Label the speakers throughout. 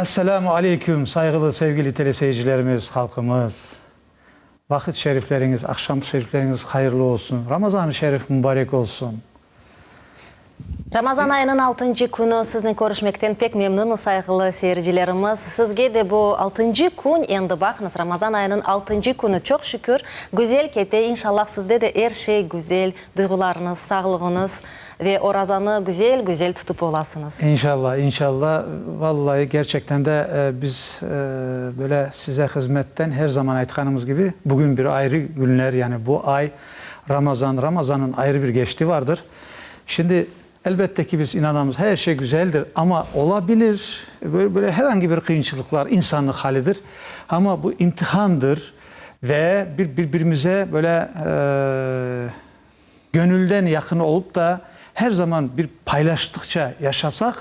Speaker 1: Esselamu aleyküm, sayğılı, sevgili teleseyircilerimiz, halqımız. Vaqıt şerifleriñiz, aqşam şerifleriñiz hayırlı olsun. Ramazan-ı şerif mübarek olsun.
Speaker 2: Ramazan ayınıñ altıncı künü siznen körüşmekten pek memnunız, sayğılı seyircilerimiz. Sizge de bu altıncı kün, endi baqıñız, Ramazan ayınıñ altıncı künü, çoq şükür, güzel kete. İnşallah, sizde de er şey güzel, duyğularıñız, sağlığıñız ve orazanı güzel-güzel tutıp olasıñız.
Speaker 1: İnşallah, inşallah. Vallahi, gerçekten de biz böyle size hızmetten her zaman aytqanımız kibi, bugün bir ayrı günler, yani bu ay, Ramazan, Ramazannıñ ayrı bir geçti vardır. Şimdi, elbette ki, biz inanamız, her şey güzeldir, amma olabilir, böyle her angi bir qıyınçılıqlar, insanlıq halidir. Amma bu imtihandır ve bir bir-birimize böyle gönülden yaqın olup da, her zaman bir paylaştıqça yaşasaq,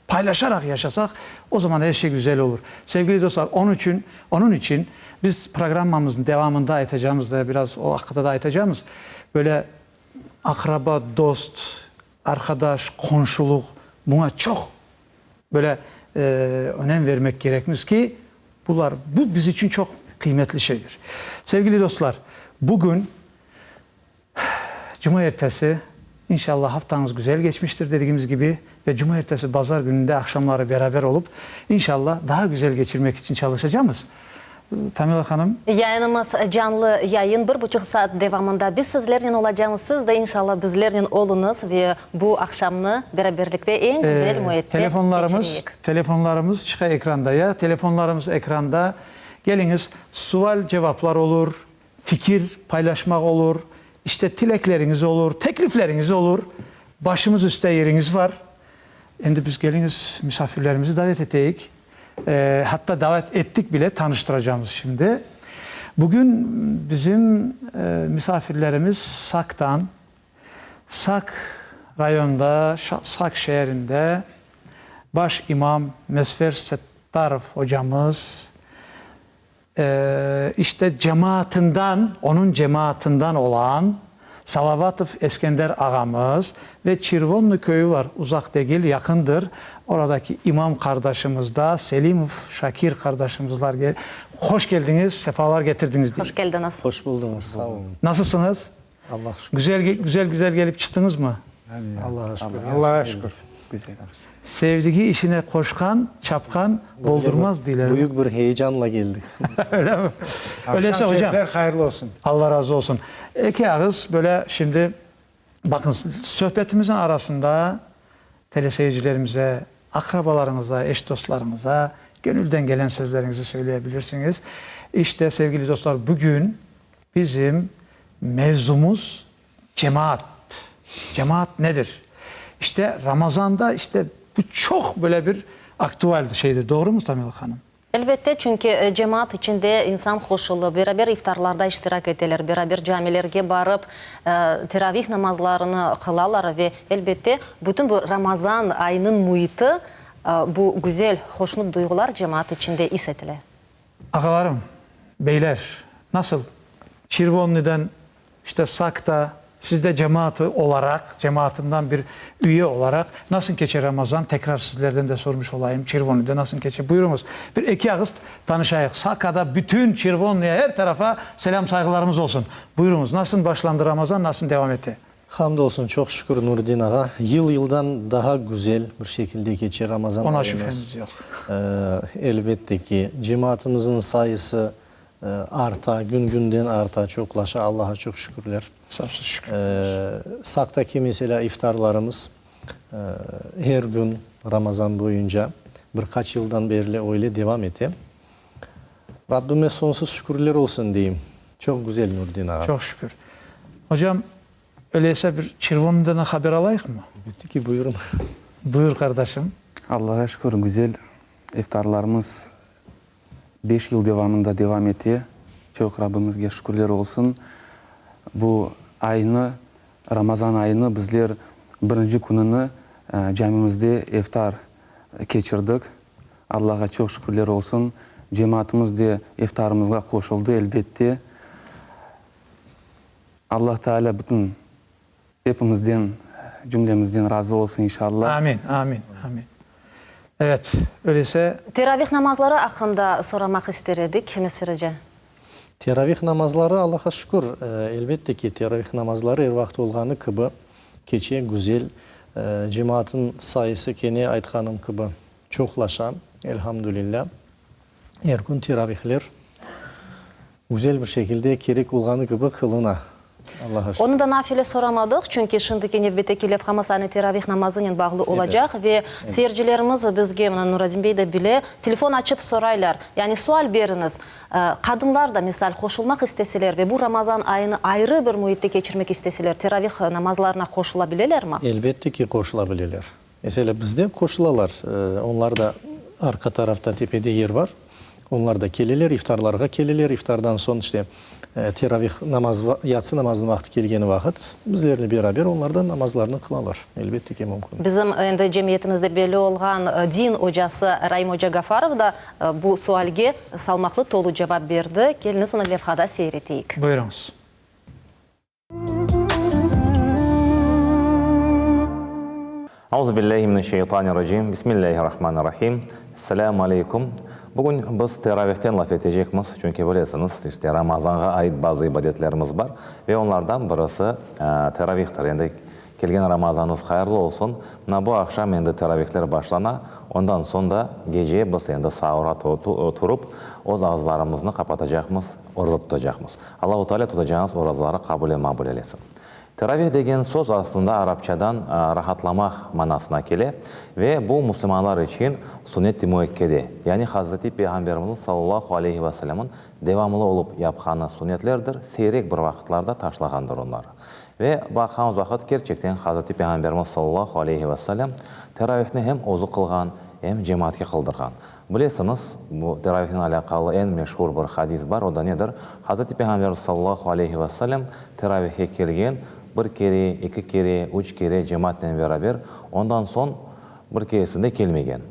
Speaker 1: paylaşaraq yaşasaq, o zaman er şey güzel olur. Sevgili dostlar, onıñ içün, onıñ içün biz programmamıznıñ devamında aytacağımız da, biraz o aqqında da aytacağımız, böyle aqraba, dost, arqadaş, qonşuluq, buña çoq böyle önem vermek kerekmiz ki, bular, bu biz içün çoq qıymetli şeydir. Sevgili dostlar, bugün Cumaertesi, inşallah haftañız güzel geçmiştir dedigimiz kibi ve cumaertesi bazar gününde aqşamları beraber olıp, inşallah daha güzel geçirmek içün çalışacamız. Tamila hanım.
Speaker 2: Yayınımız canlı yayın, bir buçuq saat devamında biz sizlernen olacamız, siz de inşallah bizlernen oluñız ve bu aqşamnı beraberlikte eñ güzel müitte keçireyik.
Speaker 1: Telefonlarımız çıqa ekranda ya, telefonlarımız ekranda, keliñiz, sual-cevaplar olur, Fikir paylaşmaq olur, işte tilekleriñiz olur, teklifleriñiz olur. Başımız üstte yeriñiz var. Endi biz keliñiz misafirlerimizi davet eteyik. Hatta davet ettik bile, tanıştıracamız şimdi. Bugün bizim misafirlerimiz Saktan, Sak rayonında, Sak şeerinde baş imam Mesfer Settarov ocamız, İşte cemaatından, onıñ cemaatından olan Salavatov Eskender ağamız ve Çirvonnı köyü var, uzaq degil, yaqındır, oradaki imam qardaşımız da, Selimov Şakir qardaşımızlar hoş keldiñiz, sefalar getirdiñiz
Speaker 2: deyim. Hoş keldiñiz.
Speaker 3: Hoş buldıñız, sağ olun.
Speaker 1: Nasılsıñız?
Speaker 3: Allah'a şükür.
Speaker 1: Güzel, güzel, güzel gelip çıqtıñızmı?
Speaker 3: Allah'a şükür.
Speaker 4: Allah'a şükür.
Speaker 3: Güzel.
Speaker 1: Sevdigi işine qoşqan, çapqan boldurmaz deyler.
Speaker 3: Büyük bir heyecanla geldik.
Speaker 1: Öyle mi? Öyleyse
Speaker 4: Aqşam
Speaker 1: hocam.
Speaker 4: şerifler hayırlı olsun.
Speaker 1: Allah razı olsun. Eki ağız böyle şimdi baqıñız, söhbetimizniñ arasında teleseyircilerimize, aqrabalarıñıza, eş-dostlarıñıza gönülden gelen sözleriñizi söyleye bilirsiñiz. İşte, sevgili dostlar, bugün Bizim mevzumız cemaat. Cemaat nedir? İşte Ramazanda işte bu çoq böyle bir aktual şeydir. Doğrumı Tamila hanım?
Speaker 2: Elbette, çünki cemaat içinde insan qoşulıp, beraber iftarlarda iştirak eteler, beraber camilerge barıp, teravih namazlarını qılalar ve, elbette, bütün bu Ramazan ayınıñ müiti, bu güzel, hoşnut duyğular cemaat içinde is etile.
Speaker 1: Ağalarım, beyler, nasıl Çirvonnıdan, işte Sakta, siz de cemaatı olaraq, cemaatından bir üye olaraq, nasıl keçe Ramazan, tekrar sizlerden de sormuş olayım, Çirvonnıda nasıl keçe, buyurıñız, bir eki ağız tanışayıq. Sakada bütün Çirvonnıya, her tarafa selâm-sayğılarımız olsun. Buyurıñız, nasıl başlandı Ramazan, nasıl devam ete?
Speaker 3: Hamdolsun, çoq şükür, Nurdin ağa. Yıl-yıldan daha güzel bir şekilde keçe Ramazan
Speaker 1: Ona
Speaker 3: ayımız.
Speaker 1: şübhemiz yoq.
Speaker 3: Elbette ki, cemaatımızın sayısı arta, gün-günden arta, çoqlaşa, Allaha çoq şükürler.
Speaker 1: Esapsız şükürler olsun.
Speaker 3: Saqtaki, meselâ, iftarlarımız her gün Ramazan boyunca bir qaç yıldan berli öyle devam ete. Rabbime soñsuz şükürler olsun deyim. Çoq güzel, Nurdin ağa.
Speaker 1: Çoq şükür. Hocam, öyleyse bir Çervonıdan haber alayıqmı?
Speaker 3: Elbette ki, buyurın.
Speaker 1: Buyur, qardaşım.
Speaker 5: Allağa şükür, güzel iftarlarımız beş yıl devamında devam ete. Çoq Rabbimizge şükürler olsun. Bu aynı, Ramazan ayını bizler birinci kününi camimizde iftar keçirdik. Allağa çoq şükürler olsun, cemaatımız de iftarımızğa qoşuldı, elbette. Allah Taalâ bütün epimizden, cümlemizden razı olsun, inşallah.
Speaker 1: Amin, amin, amin. Evet, öyleyse.
Speaker 2: Teravih namazları aqqında soramaq ister edik, Mesfer oca.
Speaker 3: Teravih namazları, Allahqa şükür, elbette ki, teravih namazları er vaqıt olğanı kibi keçe, güzel. Cemaatnıñ sayısı kene aytqanım kibi çoqlaşa, elhamdülillâ. Er kün teravihler güzel bir şekilde, kerek olğanı kibi qılına, Allaha şükür.
Speaker 2: Onı da nafile soramadıq, çünki şimdiki nevbetteki levhamız aynı teravih namazınen bağlı olacaq ve seyircilerimiz bizge, mına Nuraddin bey de bile, telefon açıp soraylar, yani sual beriñiz, qadınlar da, misal, qoşulmaq isteseler ve bu Ramazan ayını ayrı bir müitte keçirmek isteseler, teravih namazlarına qoşula bilelermi?
Speaker 3: Elbette ki, qoşula bileler. Meselâ, bizde qoşulalar, onlar da arqa tarafta tepede yer bar, onlar da keleler, iftarlarğa keleler, iftardan soñ işte teravih namaz, yatsı namazınıñ vaqtı kelgeni vaqıt bizlerle beraber onlar da namazlarını qılalar, elbette ki, mümkün.
Speaker 2: Bizim endi cemiyetimizde belli olğan din ocası Raim oca Gafarov da bu sualge salmaqlı tolu cevap berdi. Keliñiz onı levhada seyir eteyik.
Speaker 1: Buyurıñız.
Speaker 4: Auzubillahi mineşşeytanirracim, Bismillahirrahmanirrahim, Esselâmu aleykum. Bugün biz teravihten laf etecekmiz, çünki bilesiñiz, işte Ramazanğa ait bazı ibadetlerimiz bar ve onlardan birisi teravihtir. Endi kelgen Ramazanıñız hayırlı olsun. Mına bu aqşam endi teravihler başlana, ondan soñ da gece biz endi saura turıp, öz ağızlarımıznı qapatacaqmız, oraza tutacaqmız. Allahu Teala tutacağıñız orazaları qabul ve maqbul eylesin. Teravih degen söz aslında arapçadan rahatlamaq manasına kele ve bu musulmanlar içün sünnet-i müekkede, yani Hazreti Peyğamberimizniñ sallallahu aleyhi ve sellemniñ devamlı olıp yapqanı sünnetlerdir, seyrek bir vaqıtlarda taşlağandır onları. Ve baqğanımız vaqıt kerçekten Hazreti Peyğamberimiz sallallahu aleyhi ve sellem teravihni hem özü qılğan, hem cemaatke qıldırğan. Bilesiñiz, bu teravihnen alâqalı eñ meşhur bir hadis bar, o da nedir? Hazreti Peyğamberimiz sallallahu aleyhi ve sellem teravihke kelgen bir kere, eki kere, üç kere cemaatnen beraber, ondan soñ bir keresinde kelmegen.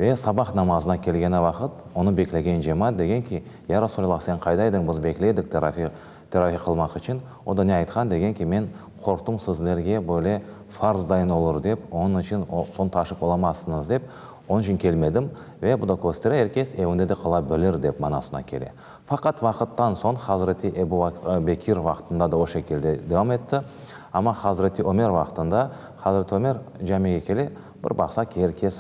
Speaker 4: Ve sabah namazına kelgeni vaqıt, onı beklegen cemaat degen ki, Ya Resulallah, sen qayda ediñ, biz bekley edik teravih, teravih qılmaq içün. O da ne aytqan, degen ki, men qorqtum sizlerge böyle farz dayın olur dep, onıñ içün soñ taşıp olamazsıñız dep, Onıñ içün kelmedim ve bu da köstere, er kes evinde de qıla bilir dep manasına kele. Faqat vaqıttan soñ Hazreti Ebu Bekir vaqtında da o şekilde devam etti. Amma Hazreti Ömer vaqtında, Hazreti Ömer camige kele, bir baqsa ki, er kes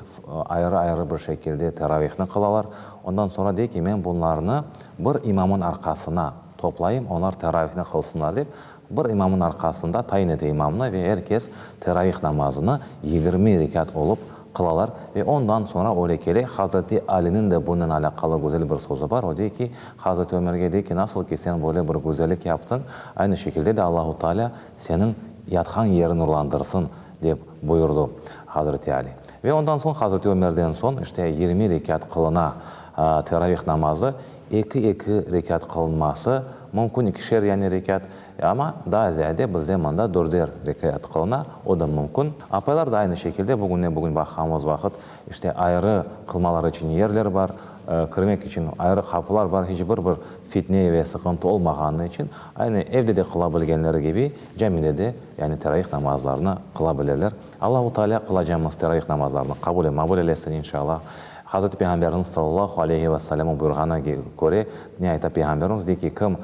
Speaker 4: ayrı-ayrı bir şekilde teravihni qılalar. Ondan soñra dey ki, men bunlarnı bir imamın arqasına toplayım, onlar teravihni qılsınlar dep, bir imamın arqasında tayin ete imamnı ve er kes teravih namazını 20 rekât olıp qılalar ve ondan soñra öyle kele, Hazreti Aliniñ de bunen alâqalı güzel bir sözü bar, o dey ki, Hazreti Ömerge dey ki, nasıl ki sen böyle bir güzellik yaptıñ, aynı şekilde de Allahu Teala seniñ yatqan yeriñ nurlandırsın, dep buyurdı Hazreti Ali. Ve ondan soñ Hazreti Ömerden soñ işte 20 rekât qılına teravih namazı, Eki-eki rekât qılınması mümkün, ikişer yani rekât, amma daa ziyade bizde mında dörder rekât qılına, o da mümkün. Apaylar da aynı şekilde, bugün ne bugün baqğanımız vaqıt, işte ayrı qılmalar içün yerler bar, kirmek içün ayrı qapılar bar, hiç bir bir fitne ve sıqıntı olmağanı içün, aynı evde de qıla bilgenleri kibi, camide de, yani teravih namazlarını qıla bileler. Allahu Teala qılacağımız teravih namazlarını qabul ve maqbul eylesin, inşallah. Hazreti Peyğamberimiz sallallahu aleyhi ve sellemniñ buyurğanına köre, ne ayta Peyğamberimiz, dey ki, kim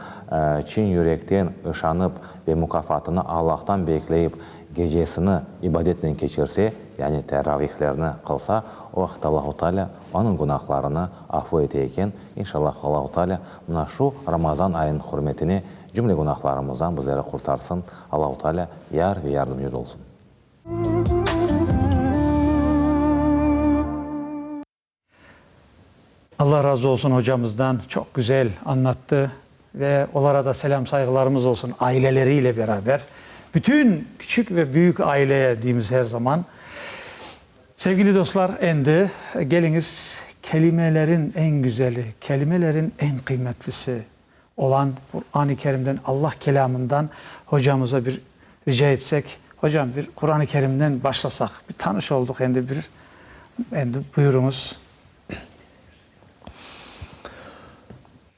Speaker 4: çin yürekten ışanıp ve mukâfatını Allahtan bekleyip gecesini ibadetnen keçirse, yani teravihlerni qılsa, o vaqıt Allahu Teala onıñ günahlarını afu ete eken. İnşallah Allahu Teala mına şu Ramazan ayınıñ hürmetine cümle günahlarımızdan bizleri qurtarsın. Allahu Teala yar ve yardımcımız olsun.
Speaker 1: Allah razı olsun hocamızdan, çoq güzel añlattı ve olara da selâm sayğılarımız olsun aileleriyle beraber. Bütün küçük ve büyük aileye deymiz her zaman. Sevgili dostlar, endi keliñiz kelimelerin eñ güzeli, kelimelerin eñ qıymetlisi olan Quran-ı Kerimden, Allah kelâmından hocamıza bir rica etsek. Hocam, bir Quran-ı Kerimden başlasaq. Bir tanış olduq endi bir, endi buyurıñız.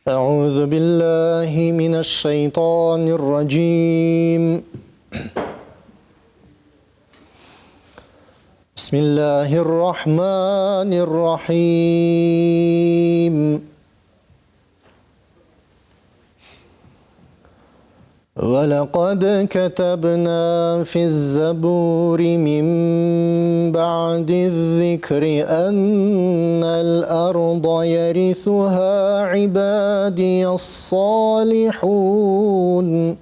Speaker 3: Euzu billahi mineşşeytanirracim. Bismillahirrahmanirrahim. Ve leqad ketebna fiz-zeburi min ba'diz-zikri ennel arda yerisuha ibadiyes-salihun.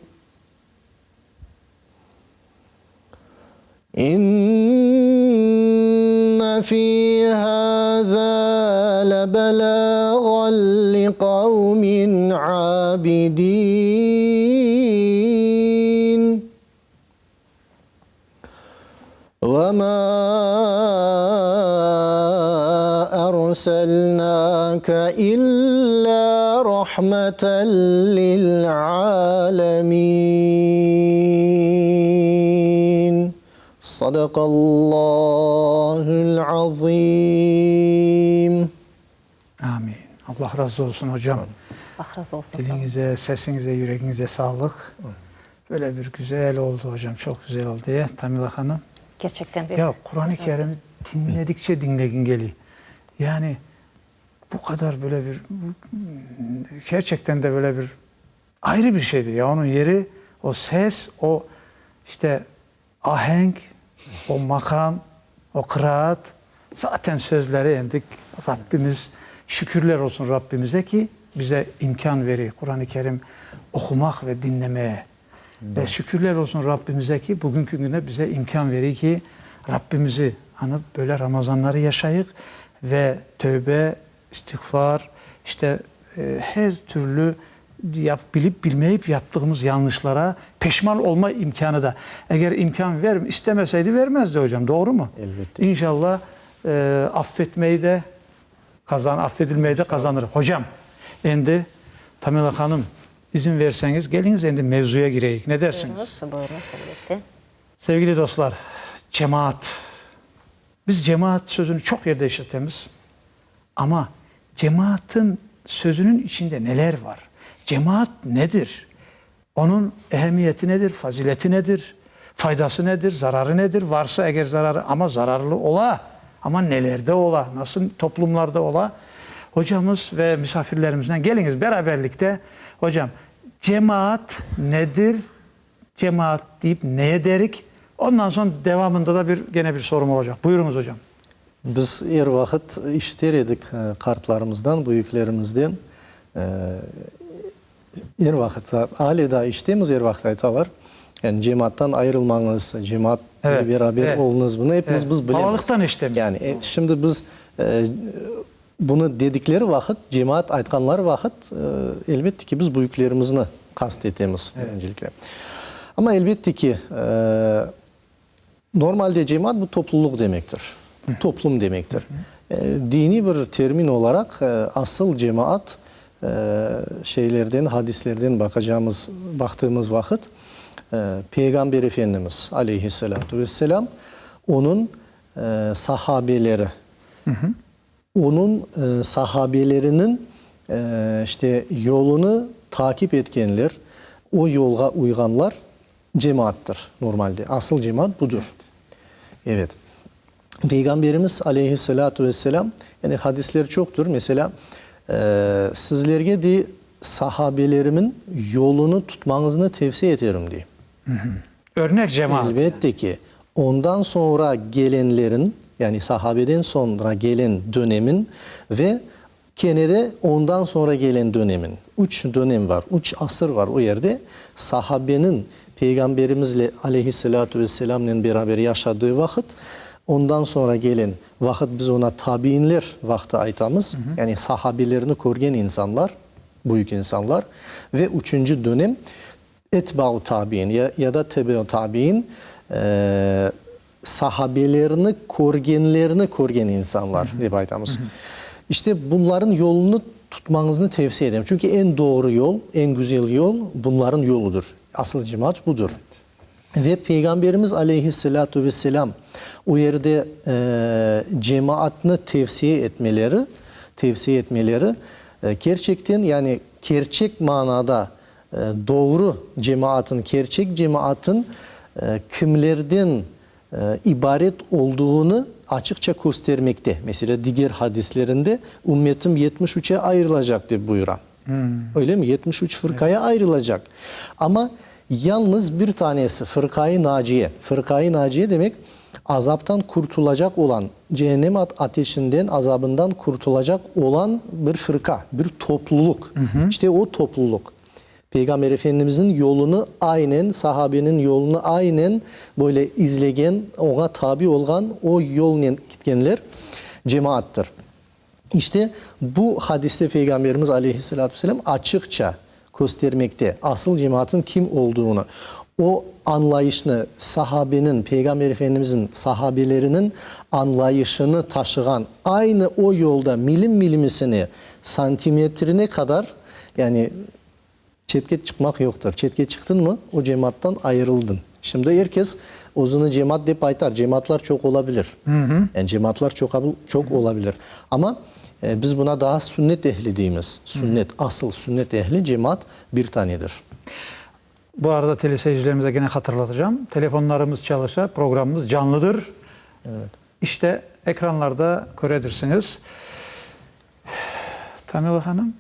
Speaker 3: İnne fî hâzâ lebelâğan liqavmin âbidîn. Ve mâ erselnâke illâ rahmeten lil âlemîn. Sadaqallâhul azîm.
Speaker 1: Amin. Allah razı olsun, ocam.
Speaker 2: Allah razı olsun.
Speaker 1: Diliñize, sesiñize, yüregiñize sağlıq. Böyle bir güzel oldı, ocam, çoq güzel oldı, e, Tamila hanım?
Speaker 2: Kerçekten pek.
Speaker 1: Ya, Quran-ı Kerimni diñledikçe diñlegiñ geliy. Yani, bu qadar böyle bir, kerçekten de böyle bir ayrı bir şeydir. Ya, onıñ yeri, o ses, o, işte, Ahenk, o maqam, o qıraat, zaten sözleri endi Rabbimiz, şükürler olsun Rabbimize ki, bize imkân veriy Quran-ı Kerim oqumaq ve diñlemeye. Ve şükürler olsun Rabbimize ki, bugünki künde bize imkân veriy ki, Rabbimizi añıp böyle Ramazanları yaşayıq ve tövbe, istiğfar, işte her türlü yap, bilip bilmeyip yaptığımız yanlışlara peşman olma imkânı da. Eger imkân ver, istemeseydi vermezdi ocam, doğru mu?
Speaker 3: Elbette.
Speaker 1: İnşallah affetmeyi de qazan, affedilmeyi de qazanırıq. Hocam, endi Tamila hanım, izin verseñiz, keliñiz endi mevzuya gireyik, ne dersiñiz?
Speaker 2: Buyurıñız, buyurıñız, elbette.
Speaker 1: Sevgili dostlar, cemaat. Biz cemaat sözüni çoq yerde işletemiz, amma cemaatın sözüniñ içinde neler var? Cemaat nedir? Onıñ ehemmiyeti nedir, fazileti nedir, faydası nedir, zararı nedir? Varsa eger zararı, amma zararlı ola, amma nelerde ola, nasıl toplumlarda ola? Hocamız ve misafirlerimiznen keliñiz beraberlikte, hocam, cemaat nedir, Cemaat deyip neye derik? Ondan soñ devamında da bir gene bir sorum olacaq. Buyurıñız, ocam.
Speaker 3: Biz er vaqıt işiter edik qartlarımızdan, büyüklerimizden. Er vaqıt, ale daa işitemiz, er vaqıt aytalar, yani cemaattan ayırılmañız, cemaat ile beraber oluñız. Bunı epimiz biz bilemiz.
Speaker 1: Balalıqtan işitemiz.
Speaker 3: Yani şimdi biz Bunı dedikleri vaqıt, cemaat aytqanları vaqıt, elbette ki, biz büyüklerimizni qast etemiz öncelikle. Amma elbette ki, normalde cemaat bu topluluq demektir, toplum demektir. Diniy bir termin olaraq asıl cemaat şeylerden, hadislerden baqacağımız, baqtığımız vaqıt, Peyğamber Efendimiz, aleyhissalâtu vesselâm, onıñ sahabeleri, onıñ sahabeleriniñ işte yolunı takip etkenler, o yolğa uyğanlar cemaattır normalde. Asıl cemaat budır. Evet. Peyğamberimiz aleyhissalâtu vesselâm, yani hadisler çoqtur, meselâ, sizlerge dey, sahabelerimin yolunı tutmañıznı tevsiye eterim, dey.
Speaker 1: Örnek cemaat.
Speaker 3: Elbette ki, ondan soñra gelenlerin, yani sahabeden soñra gelen dönemin ve kene de ondan soñra gelen dönemin, üç dönem var, üç asır var o yerde, sahabeniñ Peyğamberimizle aleyhisselâtu vesselâmnen beraber yaşadığı vaqıt, ondan soñra gelen vaqıt biz oña tabiinler vaqtı aytamız, yani sahabelerni körgen insanlar, büyük insanlar ve üçünci dönem, Etbau tabiin ya ya da tebeu tabiin, sahabelerni körgenlerni körgen insanlar dep aytamız. İşte bunların yolunı tutmañıznı tevsiye etem. Çünki eñ doğru yol, eñ güzel yol bunların yoludır. Asıl cemaat budır. Ve Peyğamberimiz aleyhisselâtu vesselâm o yerde cemaatnı tevsiye etmeleri, tevsiye etmeleri kerçekten, yani kerçek manada Doğru cemaatın, kerçek cemaatın kimlerden ibaret olduğını. açıqça köstermekte. Meselâ, diger hadislerinde ümmetim 70 üçe ayırılacaq dep buyura. Öylemi? 73 fırqaya ayırılacaq. Amma yalnız bir tanesi, fırqayı naciye. Fırqayı naciye demek, azaptan qurtulacaq olan, cehennem ateşinden, azabından qurtulacaq olan bir fırqa, bir toplulıq. İşte o toplulıq. Peyğamber Efendimizniñ yolunı aynen, sahabeniñ yolunı aynen böyle izlegen, oña tabi olğan, o yolnen kitkenler cemaattır. İşte, bu hadiste Peyğamberimiz aleyhissalâtu vesselâm açıqça köstermekte, asıl cemaatın kim olduğunı, o añlayışnı, sahabeniñ, Peyğamber Efendimizniñ sahabeleriniñ añlayışını taşığan, aynı o yolda milim-milimisine, santimetrine qadar, yani Çetke çıqmaq yoqtır. Çetke çıqtıñmı, o cemaattan ayırıldıñ. Şimdi er kes özüni cemaat dep aytar. Cemaatlar çoq ola bilir. Yani cemaatlar çoq ola bilir. Amma biz buna daa sünnet ehli deymiz. Sünnet, asıl sünnet ehli cemaat bir tanedir.
Speaker 1: Bu arada teleseyircilerimize gene hatırlatacağım, telefonlarımız çalışa, programımız canlıdır. İşte, ekranlarda köredirsiñiz. Tamila hanım.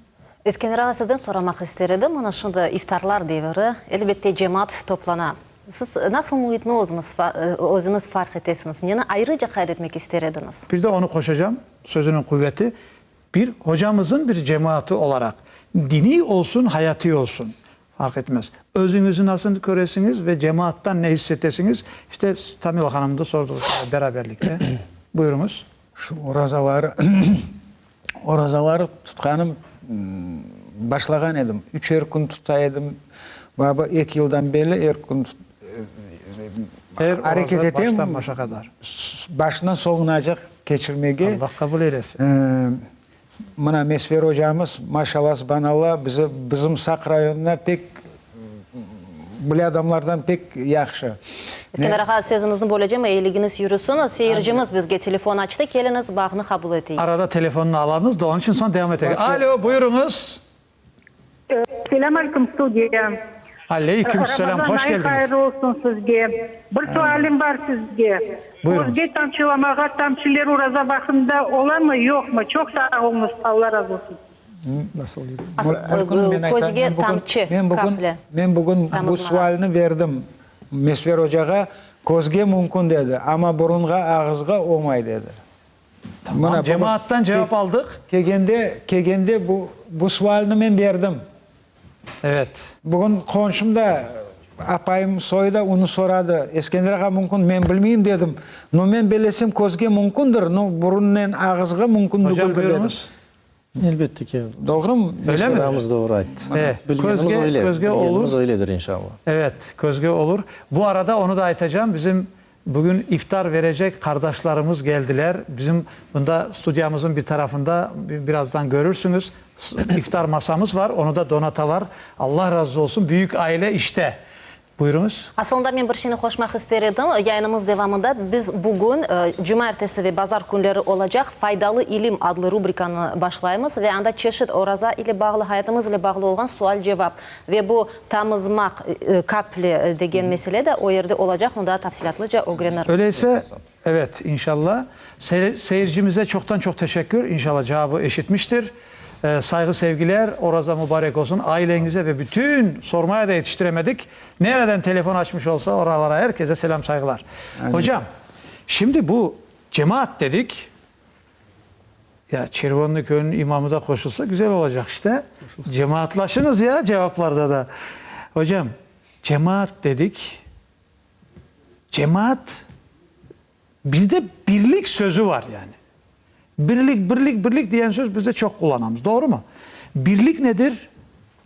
Speaker 2: Eskender ağa, sizden soramaq ister edim, mına şimdi iftarlar deviri, elbette cemaat toplana. Siz nasıl müitni özüñiz özüñiz farq etesiñiz, neni ayrıca qayd etmek ister ediñiz?
Speaker 1: Bir de onı qoşacağım, sözüniñ quveti, bir hocamızın bir cemaatı olaraq, diniy olsun, hayatiy olsun, farq etmez. Özüñizni nasıl köresiñiz ve cemaattan ne hiss etesiñiz? İşte Tamila hanımnı da sordıq beraberlikte. Buyurıñız.
Speaker 6: Şu orazaları, orazaları tutqanım başlağan edim. Üçer kün tuta edim. Baba eki yıldan berli er kün
Speaker 1: Er
Speaker 6: areket
Speaker 1: oraza
Speaker 6: etem.
Speaker 1: baştan başa qadar.
Speaker 6: Başından soñunacaq keçirmege.
Speaker 1: Allah qabul eylesin.
Speaker 6: Mına Mesver ocamız, maşallah, subhanallah, bizi, bizim Saq rayonına pek bile adamlardan pek yahşı.
Speaker 2: Eskender ağa, sözüñizni bölecem, eyiligiñiz yürüsin. Seyircimiz bizge telefon açtı, keliñiz, bağnı qabul eteyik.
Speaker 1: Arada telefonnı alamız da, onıñ içün soñ devam eteyik. Alo, buyurıñız.
Speaker 7: Selâm aleyküm, studiya.
Speaker 1: Aleyküm selâm,
Speaker 7: Ramazan
Speaker 1: hoş
Speaker 7: ayı
Speaker 1: keldiñiz.
Speaker 7: hayırlı olsun sizge. Bir sualim bar sizge.
Speaker 1: Buyurıñız.
Speaker 7: Közge tamçılamağa tamçiler oraza vaqtında olamı, yoqmı? Çoq sağ oluñız, Alla razı olsun.
Speaker 3: Nasıl dedi?
Speaker 6: Mümkün, men aytam,
Speaker 2: Közge
Speaker 6: men bugün,
Speaker 2: tamçı,
Speaker 6: men bugün,
Speaker 2: kaplya.
Speaker 6: men bugün bu
Speaker 2: Tamızmağa.
Speaker 6: sualni berdim Mesver ocağa, közge mümkün dedi, amma burunğa, ağızğa olmay dedi.
Speaker 1: Tamam,
Speaker 6: Mına,
Speaker 1: cemaattan cevap aldıq.
Speaker 6: Kelgende, kelgende bu, bu sualni men berdim.
Speaker 1: Evet.
Speaker 6: Bugün qonşum da, apayım soyu da onı soradı, Eskender ağa mümkün, men bilmeyim dedim. No, men belesem közge mümkündir, no, burunnen ağızğa mümkün
Speaker 1: Hocam,
Speaker 6: degildir dedim.
Speaker 1: buyurıñız.
Speaker 3: Elbette ki.
Speaker 6: Doğrumı?
Speaker 1: Öyle mi?
Speaker 3: Aramız doğru ayttı.
Speaker 1: E,
Speaker 3: Bilgenimiz
Speaker 1: közge,
Speaker 3: öyle.
Speaker 1: közge olur.
Speaker 3: Bilgenimiz öyledir inşallah.
Speaker 1: Evet, közge olur. Bu arada onı da aytacağım, bizim bugün iftar verecek qardaşlarımız geldiler. Bizim bunda studiyamızın bir tarafında birazdan görürsüñiz, iftar masamız var, onı da donatalar. Allah razı olsun, büyük aile işte. Buyurıñız.
Speaker 2: Asılında men bir şeyni qoşmaq ister edim, yayınımız devamında biz bugün, cumaertesi ve bazar künleri olacaq Faydalı ilim adlı rubrikanı başlaymız ve anda çeşit oraza ile bağlı, hayatımız ile bağlı olğan sual-cevap ve bu tamızmaq, kapli, degen mesele de o yerde olacaq, onı daa tafsilâtlıca ögrenirmiz.
Speaker 1: Öyleyse, evet, inşallah. Seyircimize çoqtan-çoq teşekkür, inşallah cevabı eşitmiştir. Sayğı-sevgiler, oraza mübarek olsun, aileñize ve bütün, sormaya da yetiştiremedik, nereden telefon açmış olsa, oralara er kese selâm-sayğılar. Hocam, şimdi bu cemaat dedik, ya Çervonnıy köyüniñ imamı da qoşulsa güzel olacaq işte, cemaatlaşıñız ya cevaplarda da. Hocam, cemaat dedik, Cemaat, bir de birlik sözü var yani. Birlik, birlik, birlik diyen söz bizde çoq qullanamız, doğrumı? Birlik nedir?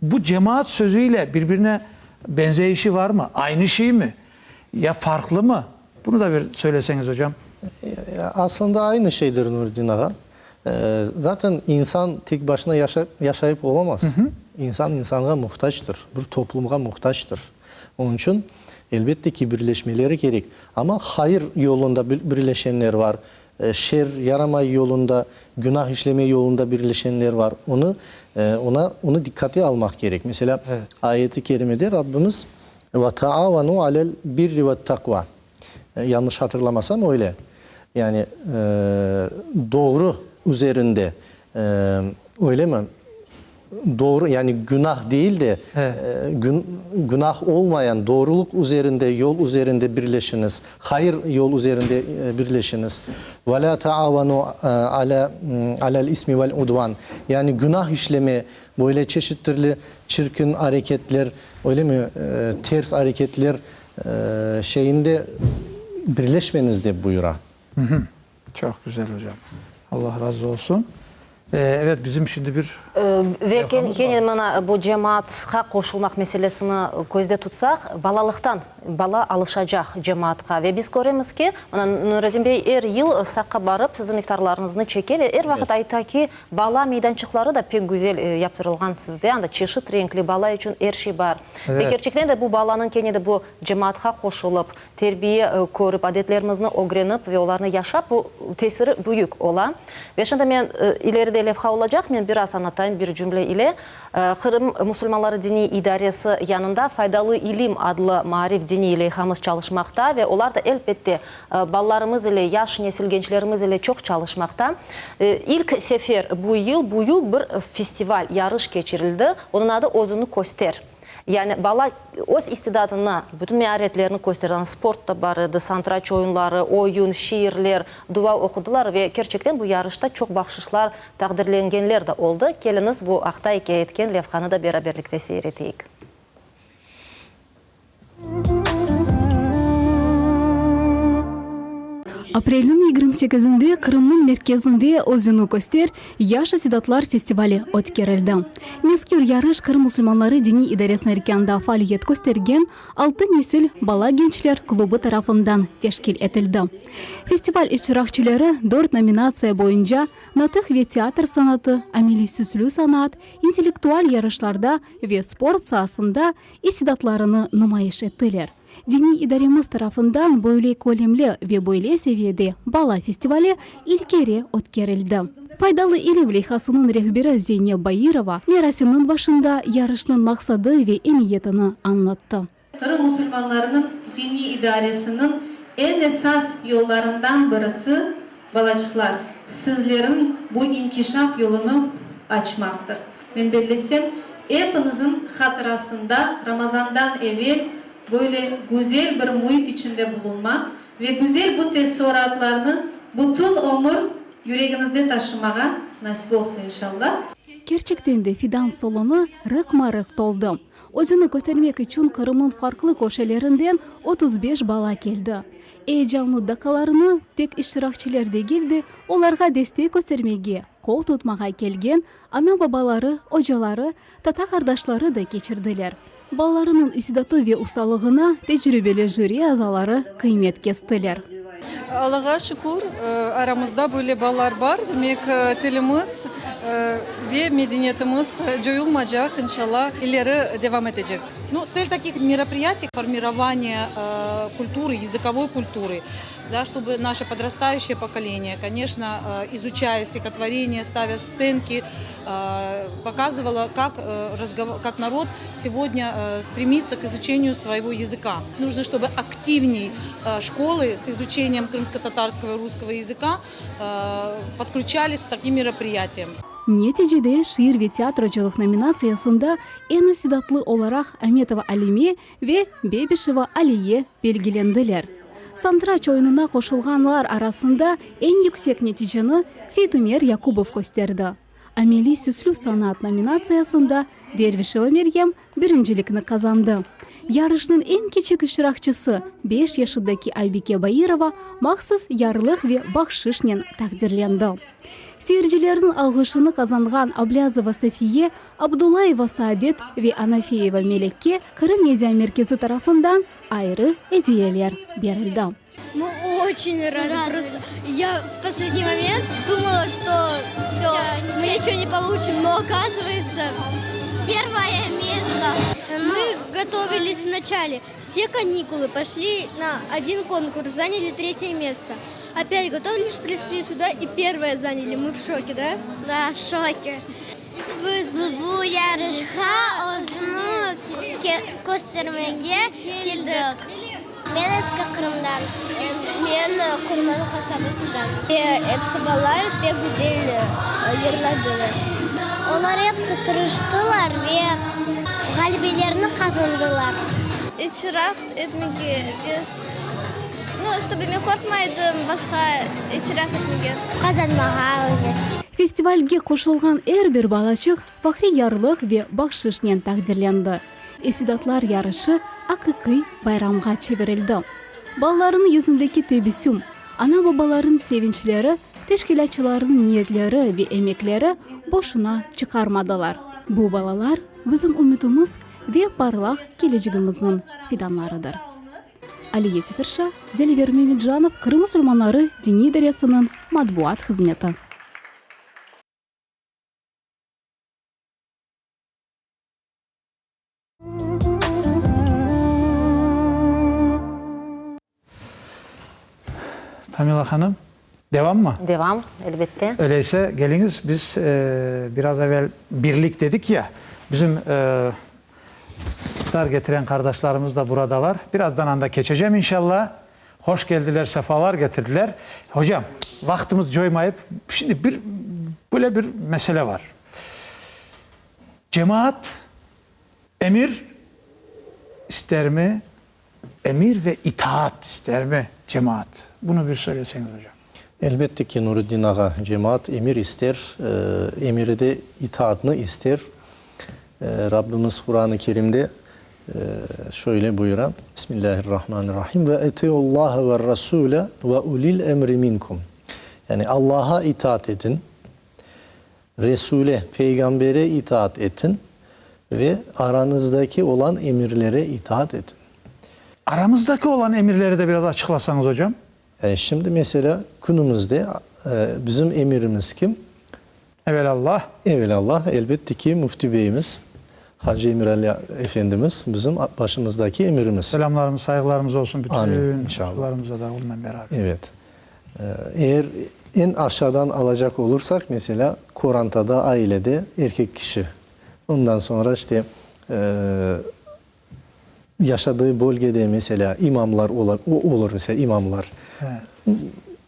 Speaker 1: Bu cemaat sözü ile birbirine benzeyişi varmı? Aynı şeymi? Ya farqlımı? Bunı da bir söyleseñiz, ocam.
Speaker 3: Aslında aynı şeydir, Nuriddin ağa. Zaten insan tek başına yaşayıp olamaz. İnsan insanğa muhtactır, bir toplumğa muhtactır. Onıñ içün, elbette ki, birleşmeleri kerek. Amma hayır yolunda birleşenler var, şer, yaramay yolunda, günah işleme yolunda birleşenler var. Onı, ona, onı diqqate almaq kerek. Meselâ, ayeti kerimede Rabbimiz, Ve taavanu alel birri ve't-taqva. Yanlış hatırlamasam, öyle. Yani doğru üzerinde, öylemi? Doğru, yani günah değil de, günah olmayan doğrulıq üzerinde, yol üzerinde birleşiñiz, hayır yol üzerinde birleşiñiz. Ve lâ taavanu alâ alâl ismi vel udvan. Yani günah işleme, böyle çeşit türlü çirkin areketler, öylemi, ters areketler şeyinde birleşmeñiz dep buyura.
Speaker 1: Çoq güzel, ocam. Allah razı olsun. Evet, bizim şimdi bir
Speaker 2: Ve kene mına bu cemaatqa qoşulmaq meselesini közde tutsaq, balalıqtan bala alışacaq cemaatqa. Ve biz köremiz ki, mına Nuretdin bey er yıl Saqqa barıp, siziñ iftarlarıñıznı çeke ve er vaqıt ayta ki, bala meydançıqları da pek güzel yaptırılğan sizde, anda çeşit renkli, bala içün er şey bar. Ve kerçekten de bu balanıñ kene de bu cemaatqa qoşulıp, Terbiye körip, adetlerimizni ögrenip ve olarnı yaşap, bu tesiri büyük ola. Ve şimdi men, ileride levha olacaq, men biraz añlatayım bir cümle ile. Qırım musulmanları diniy idaresi yanında Faydalı ilim adlı maarif diniy leyhamız çalışmaqta ve olar da, elbette, balalarımız ile, yaş nesil, gençlerimiz ile çoq çalışmaqta. İlk sefer bu yıl büyük bir festival, yarış keçirildi, onıñ adı Özüni köster. Yani bala öz istidatını, bütün mearetlerini kösterdi. Sport da bar edi, santıraç oyunları, oyun, şiirler, dua oqudılar ve kerçekten bu yarışta çoq bahşışlar, taqdirlengenler de oldı. Keliñiz, bu aqta ikâye etken levhanı da beraberlikte seyir eteyik.
Speaker 8: Aprelniñ 28-inde Qırımnıñ merkezinde Özüni köster yaş istidatlar festivali ötkerildi. Mezkür yarış Qırım musulmanları diniy idaresiniñ erkânında faaliyet köstergen Altı nesil bala-gençler klubı tarafından teşkil etildi. Festival iştirakçileri dört nominatsiya boyunca, natıq ve teatr sanatı, ameliy-süslü sanat, intellektual yarışlarda ve sport saasında istidatlarını numayış ettiler. Diniy idaremiz tarafından böyle kölemli ve böyle seviyede bala festivali ilk kere ötkerildi. Faydalı ilim leyhasınıñ rehberi Zeyneb Bairova merasimniñ başında yarışnıñ maqsadı ve emiyetini añlattı.
Speaker 9: Qırım musulmanlarınıñ diniy idaresiniñ eñ esas yollarından birisi, balaçıqlar, sizleriñ bu inkişaf yolunı açmaqtır. Men bellesem, epiñiziñ hatırasında Ramazandan evel böyle güzel bir müit içinde bulunmaq ve güzel bu teessuratlarnı bütün ömür yüregiñizde taşımağa nasip olsun, inşallah.
Speaker 8: Kerçekten de fidan salonı rıqma-rıq toldı. Özüni köstermek içün Qırımnıñ farqlı köşelerinden 35 bala keldi. Eyecanlı daqqalarını tek iştirakçiler degil de, olarğa destek köstermege, qol tutmağa kelgen ana-babaları, ocaları, tata-qardaşları da keçirdiler. Balalarınıñ istidatı ve ustalığına tecribeli jüri azaları qıymet kestiler.
Speaker 10: Allağa şükür, aramızda böyle balalar bar, demek, tilimiz ve medeniyetimiz coyulmacaq, inşallah, ileri devam etecek.
Speaker 11: Nu, tsel takih meropriyatiy, formirovaniye kulturı, yazıkovoy kulturı, da, ştobı naşe podrastayuşçeye pokoleniye, koneçno, izuçaya stihotvoreniye, stavâ stsenki, pokazıvalo, kak kak narod segodnâ stremitsâ k izuçeniyu svoego yazıka. Nujno, ştobı aktivney şkolı s izuçeniyem krımskotatarskogo i russkogo yazıka podklüçalis k takim meropriyatiyam.
Speaker 8: Neticede şiir ve teatrocılıq nominatsiyasında eñ istidatlı olaraq Ametova Alime ve Bebişeva Aliye belgilendiler. Santıraç oyunına qoşulğanlar arasında eñ yüksek neticeni Seytumer Yakubov kösterdi. Ameliy süslü sanat nominatsiyasında Dervişeva Meryem birincilikni qazandı. Yarışnıñ eñ kiçik iştirakçısı, beş yaşındaki Aybike Bairova mahsus yarlıq ve bahşışnen taqdirlendi. Seyircilerniñ alğışını qazanğan Ablâzova Safiye, Abdullayeva Saadet ve Anafeyeva Melekke Qırım Media Merkezi tarafından ayrı ediyeler berildi.
Speaker 12: Мы очень рады, просто я в последний момент думала, что все, мы ничего не получим, но оказывается первое место. Мы готовились в начале, все каникулы пошли на один конкурс, заняли третье место. Опять готовились, пришли сюда и первое заняли. Мы в шоке, да?
Speaker 13: Да, в шоке. Biz bu yarışqa özüni köstermege keldik. Men Eski Qırımdan. Men Qurman qasabasından. Episi balalar pek güzel yırladılar. Olar episi tırıştılar ve ğalebelerini qazandılar.
Speaker 12: İştirak etmege, nu, ştobe men qorqmaydım başqa iştirak etmege.
Speaker 13: Qazanmağa öyle.
Speaker 8: Festivalge qoşulğan er bir balaçıq fahriy yarlıq ve bahşışnen taqdirlendi. İstidatlar yarışı aqiqiy bayramğa çevirildi. Balalarnıñ yüzündeki tebessüm, ana-babalarnıñ sevinçleri, teşkilâtçılarnıñ niyetleri ve emekleri boşuna çıqarmadılar. Bu balalar, bizim ümütimiz ve parlaq kelecegimizniñ fidanlarıdır. Aliye Seferşa, Deliver Memedjanov, Qırım musulmanları diniy idaresiniñ matbuat hızmeti.
Speaker 1: Tamila hanım, devam mı?
Speaker 2: Devam, elbette.
Speaker 1: Öyleyse, keliñiz, biz biraz evel birlik dedik ya, bizim iftar ketiren qardaşlarımız da buradalar. Birazdan anda keçecem, inşallah. Hoş keldiler, sefalar getirdiler. Hocam, vaqtımız coymayıp, şimdi bir, böyle bir mesele var. Cemaat emir istermi, emir ve itaat istermi cemaat? Bunı bir söyleseñiz, ocam.
Speaker 3: Elbette ki, Nuruddin ağa, cemaat emir ister, emiri de itaatnı ister. Rabbimiz Quran-ı Kerimde şöyle buyura, Bismillahirrahmanirrahim, Ve etiullaha ve rasule ve ulil emri minkum. Yani Allaha itaat etin, Resule, Peygambere itaat etin ve aranızdaki olan emirlere itaat etin.
Speaker 1: Aramızdaki olan emirleri de biraz açıqlasañız, ocam.
Speaker 3: Şimdi, meselâ, künümizde bizim emirimiz kim?
Speaker 1: Evelallah.
Speaker 3: Evelallah, elbette ki, Müfti beyimiz, Hacı Emirali efendimiz bizim başımızdaki emirimiz.
Speaker 1: Selâmlarımız, sayğılarımız olsun bütün inşallah da onunla beraber.
Speaker 3: Evet. Eğer eñ aşağıdan alacaq olursak, meselâ, qorantada, ailede erkek kişi, ondan soñra işte yaşadığı bölgede, meselâ, imamlar ola, olur, meselâ, imamlar.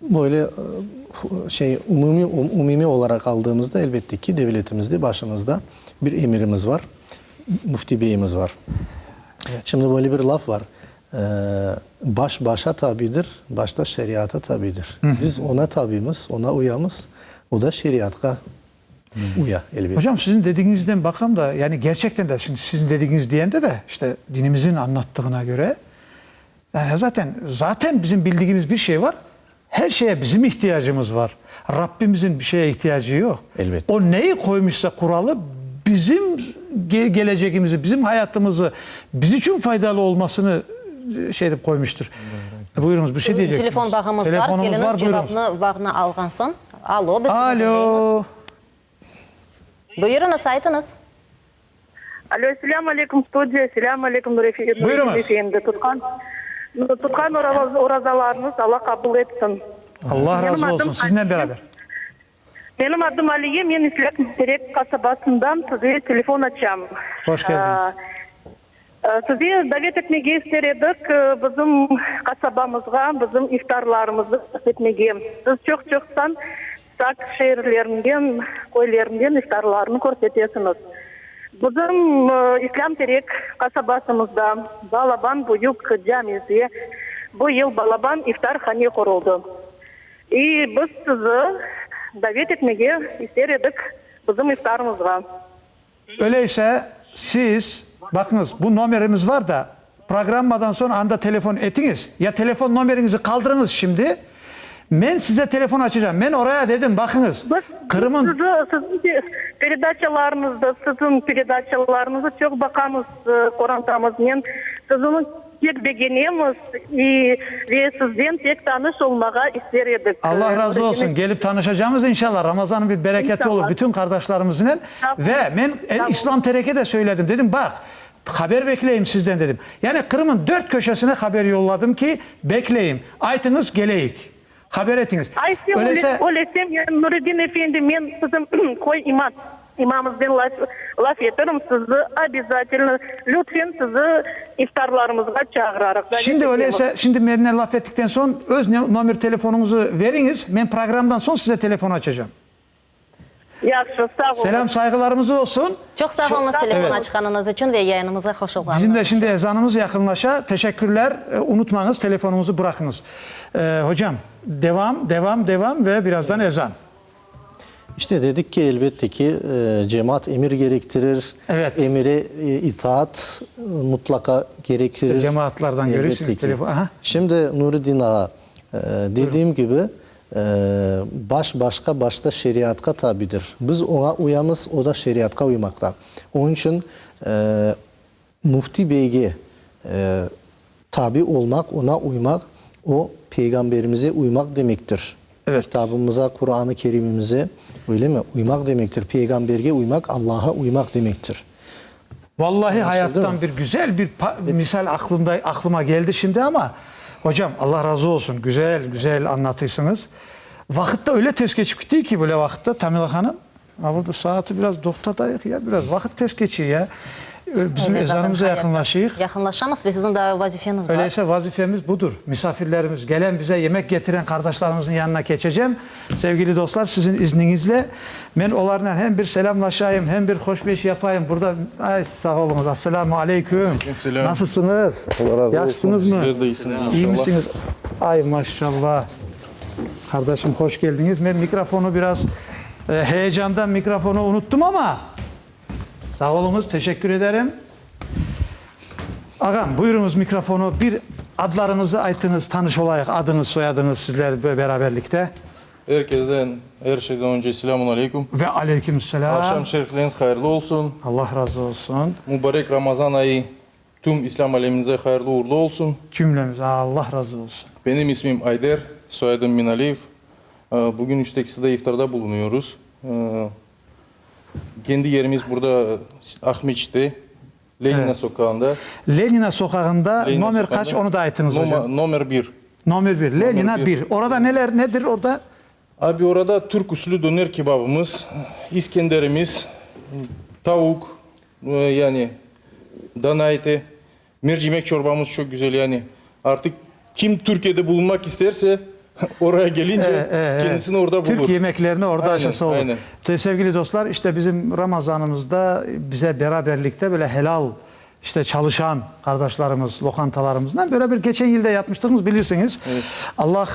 Speaker 3: Böyle şey, umumiy, umumiy olaraq aldığımızda, elbette ki, devletimizde başımızda bir emirimiz var, müfti beyimiz var. Şimdi böyle bir laf var. Baş başa tabidir, baş da şeriata tabidir. Biz ona tabimiz, ona uyamız, o da şeriatqa uya, elbette.
Speaker 1: Hocam, siziñ dedigiñizden baqam da, yani gerçekten de, şimdi siziñ dedigiñiz diyende de, işte dinimizin añlattığına göre, yani zaten, zaten bizim bildigimiz bir şey var, her şeye bizim ihtiyacımız var. Rabbimizin bir şeye ihtiyacı yoq.
Speaker 3: Elbette.
Speaker 1: O neyi qoymuşsa quralı, bizim gelecegimizi, bizim hayatımızı, biz içün faydalı olmasını şey etip qoymuştır. Buyurıñız, bir şey diyecektiniz.
Speaker 2: Telefon bağımız bar, keliñiz, cevapnı bağnı alğan soñ. Alo, biz sizni diñleymiz.
Speaker 1: Alo.
Speaker 2: Buyurıñız, aytıñız.
Speaker 7: Alo, selâm aleyküm, studiya, selâm aleyküm, Nuriddin efendi. Tutqan, tutqan orazalarıñız Alla qabul etsin.
Speaker 1: Allah razı olsun, siznen beraber.
Speaker 7: Menim adım Aliye, men İslâm Terek qasabasından size telefon açam.
Speaker 1: Hoş keldiñiz.
Speaker 7: Sizi davet etmege ister edik, bizim qasabamızğa, bizim iftarlarımızı etmege. Siz çoq-çoqtan Saq şeerlerinden, köylerinden iftarlarnı körsetesiñiz. Bizim İslâm Terek qasabasımızda balaban büyük camide bu yıl balaban iftarhane quruldı. İ biz sizi davet etmege ister edik bizim iftarımızğa.
Speaker 1: Öyleyse, siz, baqıñız, bu nomerimiz var da, programmadan soñ anda telefon etiñiz, ya telefon nomeriñizi qaldırıñız şimdi, men size telefon açacağım. Men oraya dedim, baqıñız, Qırımın.
Speaker 7: Biz siziñ peredaçalarıñızdı, siziñ peredaçalarıñızı çoq baqamız qorantamıznen. Siziñ pek begenemiz i ve sizden pek tanış olmağa ister edik.
Speaker 1: Allah razı olsun, kelip tanışacağımız inşallah, Ramazanıñ bir bereketi olur bütün qardaşlarımıznen. Ve men İslam Tereke de söyledim, dedim, baq, haber bekleyim sizden dedim. Yani Qırım'ın dört köşesine haber yolladım ki, bekleyim, aytıñız, keleyik. Haber etiñiz.
Speaker 7: Ayse,
Speaker 1: Öyleyse.
Speaker 7: öyleyse men, Nureddin efendi, men bizim köy imam, imamımıznen laf, laf eterim, sizi obязательno, lütfen sizi iftarlarımızğa çağırarıq, davet
Speaker 1: Şimdi
Speaker 7: etemiz.
Speaker 1: öyleyse, şimdi mennen laf ettikten soñ öz nomer telefonıñızı veriñiz, men programdan soñ size telefon açacağım.
Speaker 7: Yahşı, sağ oluñ.
Speaker 1: Selâm sayğılarımız olsun.
Speaker 2: Çoq sağ oluñız telefon
Speaker 1: Evet.
Speaker 2: açqanıñız içün ve yayınımızğa qoşulğanıñız
Speaker 1: Bizim de
Speaker 2: içün.
Speaker 1: şimdi ezanımız yaqınlaşa. Teşekkürler. Unutmañız, telefonıñızı bıraqıñız. Hocam, devam, devam, devam ve birazdan ezan.
Speaker 3: İşte dedik ki, elbette ki, cemaat emir gerektirir.
Speaker 1: Evet.
Speaker 3: Emire itaat mutlaqa gerektirir.
Speaker 1: İşte cemaatlardan görürsüñiz telefon. Aha.
Speaker 3: Şimdi Nureddin ağa, dediğim kibi, Baş başqa başta şeriatqa tabidir. Biz oña uyamız, o da şeriatqa uymaqta. Onıñ içün Müfti beyge tabi olmaq, oña uymaq, o, Peyğamberimize uymaq demektir. Kitabımıza, Quran-ı Kerimimize, öylemi, uymaq demektir. Peyğamberge uymaq, Allaha uymaq demektir.
Speaker 1: Vallahi hayattan bir güzel bir misal aklımda aklıma geldi şimdi ama hocam Allah razı olsun güzel güzel anlatıysıñız. Vaqıt da öyle tez keçip gitti ki böyle vaqıtta Tamila hanım ma bu saatı biraz toqtatayıq ya biraz vaqıt tez keçiy ya. Bizim ezanımıza yaqınlaşıyıq.
Speaker 2: Yaqınlaşamız ve siziñ daa vazifeñiz bar.
Speaker 1: Öyleyse vazifemiz budur. Misafirlerimiz gelen bize yemek getiren qardaşlarımıznıñ yanına keçecem. Sevgili dostlar, siziñ izniñizle men olarnen hem bir selâmlaşayım, hem bir hoşbeş yapayım. Burada, ay, sağ oluñız. Asselâmu aleyküm.
Speaker 14: Aleyküm selâm.
Speaker 1: Nasılsıñız?
Speaker 14: Allah razı olsun.
Speaker 1: Yahşısıñızmı?
Speaker 14: Sizler de iyisiñiz inşallah.
Speaker 1: İyi misiñiz? Ay, maşallah. Qardaşım, hoş keldiñiz. Men mikrofonnı biraz heyecandan mikrofonnı unuttım amma, sağ oluñız, teşekkür ederim. Ağam, buyurıñız mikrofonnı, bir adlarıñızı aytıñız, tanış olayıq, adıñız, soyadıñız, sizler beraberlikte.
Speaker 14: Er kezden, er şeyden önce selâmun aleyküm.
Speaker 1: Ve aleyküm selâm.
Speaker 14: Aqşam şerifleriñiz hayırlı olsun.
Speaker 1: Allah razı olsun.
Speaker 14: Mübarek Ramazan ayı tüm İslâm alemimize hayırlı uğurlı olsun.
Speaker 1: Cümlemize Allah razı olsun.
Speaker 14: Benim ismim Ayder, soyadım Minaliyev. Bugün üçtekiside iftarda bulunuyoruz. Kendi yerimiz burada Aqmeçitte. Lenina soqağında.
Speaker 1: Lenina soqağında
Speaker 14: Lenina
Speaker 1: nomer
Speaker 14: soqağında.
Speaker 1: qaç, onı da aytıñız, hocam.
Speaker 14: Nomer bir.
Speaker 1: Nomer bir. Lenina
Speaker 14: Nomer
Speaker 1: bir. Orada neler, nedir orada?
Speaker 14: Abi, orada türk usulü döner kebabımız, iskenderimiz, tavuq, yani dana eti, mercimek çorbamız çoq güzel, yani artıq kim Türkiyede bulunmaq isterse, Oraya gelince kendisini orada bulur.
Speaker 1: Türk yemeklerini orada
Speaker 14: Aynen,
Speaker 1: aşasa olur.
Speaker 14: aynen.
Speaker 1: Sevgili dostlar, işte bizim Ramazanımızda bize beraberlikte böyle helal işte çalışan qardaşlarımız, lokantalarımızdan böyle bir geçen yıl da yapmıştınız, bilirsiñiz. Allah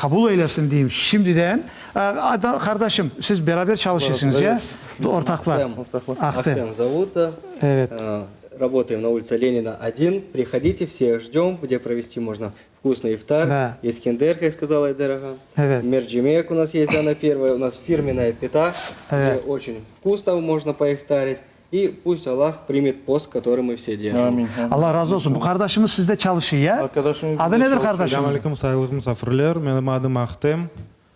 Speaker 1: qabul eylesin deyim şimdiden. Qardaşım, siz beraber çalışırsıñız, ya? Ortaqlar.
Speaker 15: Ahtem.
Speaker 1: Ahtem.
Speaker 15: Ahtem zovut, da.
Speaker 1: Evet.
Speaker 15: Работаем на улице Ленина, 1. Приходите, всех ждем, где провести можно Вкусный ифтар,
Speaker 1: Да.
Speaker 15: Искендер, как сказала Айдер ağa.
Speaker 1: Evet.
Speaker 15: Мерджимек у нас есть, да, на первое. У нас фирменная пита,
Speaker 1: Evet.
Speaker 15: где очень вкусно можно поифтарить. И пусть Аллах примет пост, который мы все держим.
Speaker 14: Amin.
Speaker 1: Allah razı olsun. Bu qardaşımız sizde çalışıy, ya?
Speaker 14: Arkadaşımız
Speaker 1: Adı
Speaker 14: bizde
Speaker 1: nedir
Speaker 14: çalışıyor.
Speaker 1: qardaşımıznıñ?
Speaker 16: Selâm aleyküm, sayğılı musafirler. Menim adım Ahtem.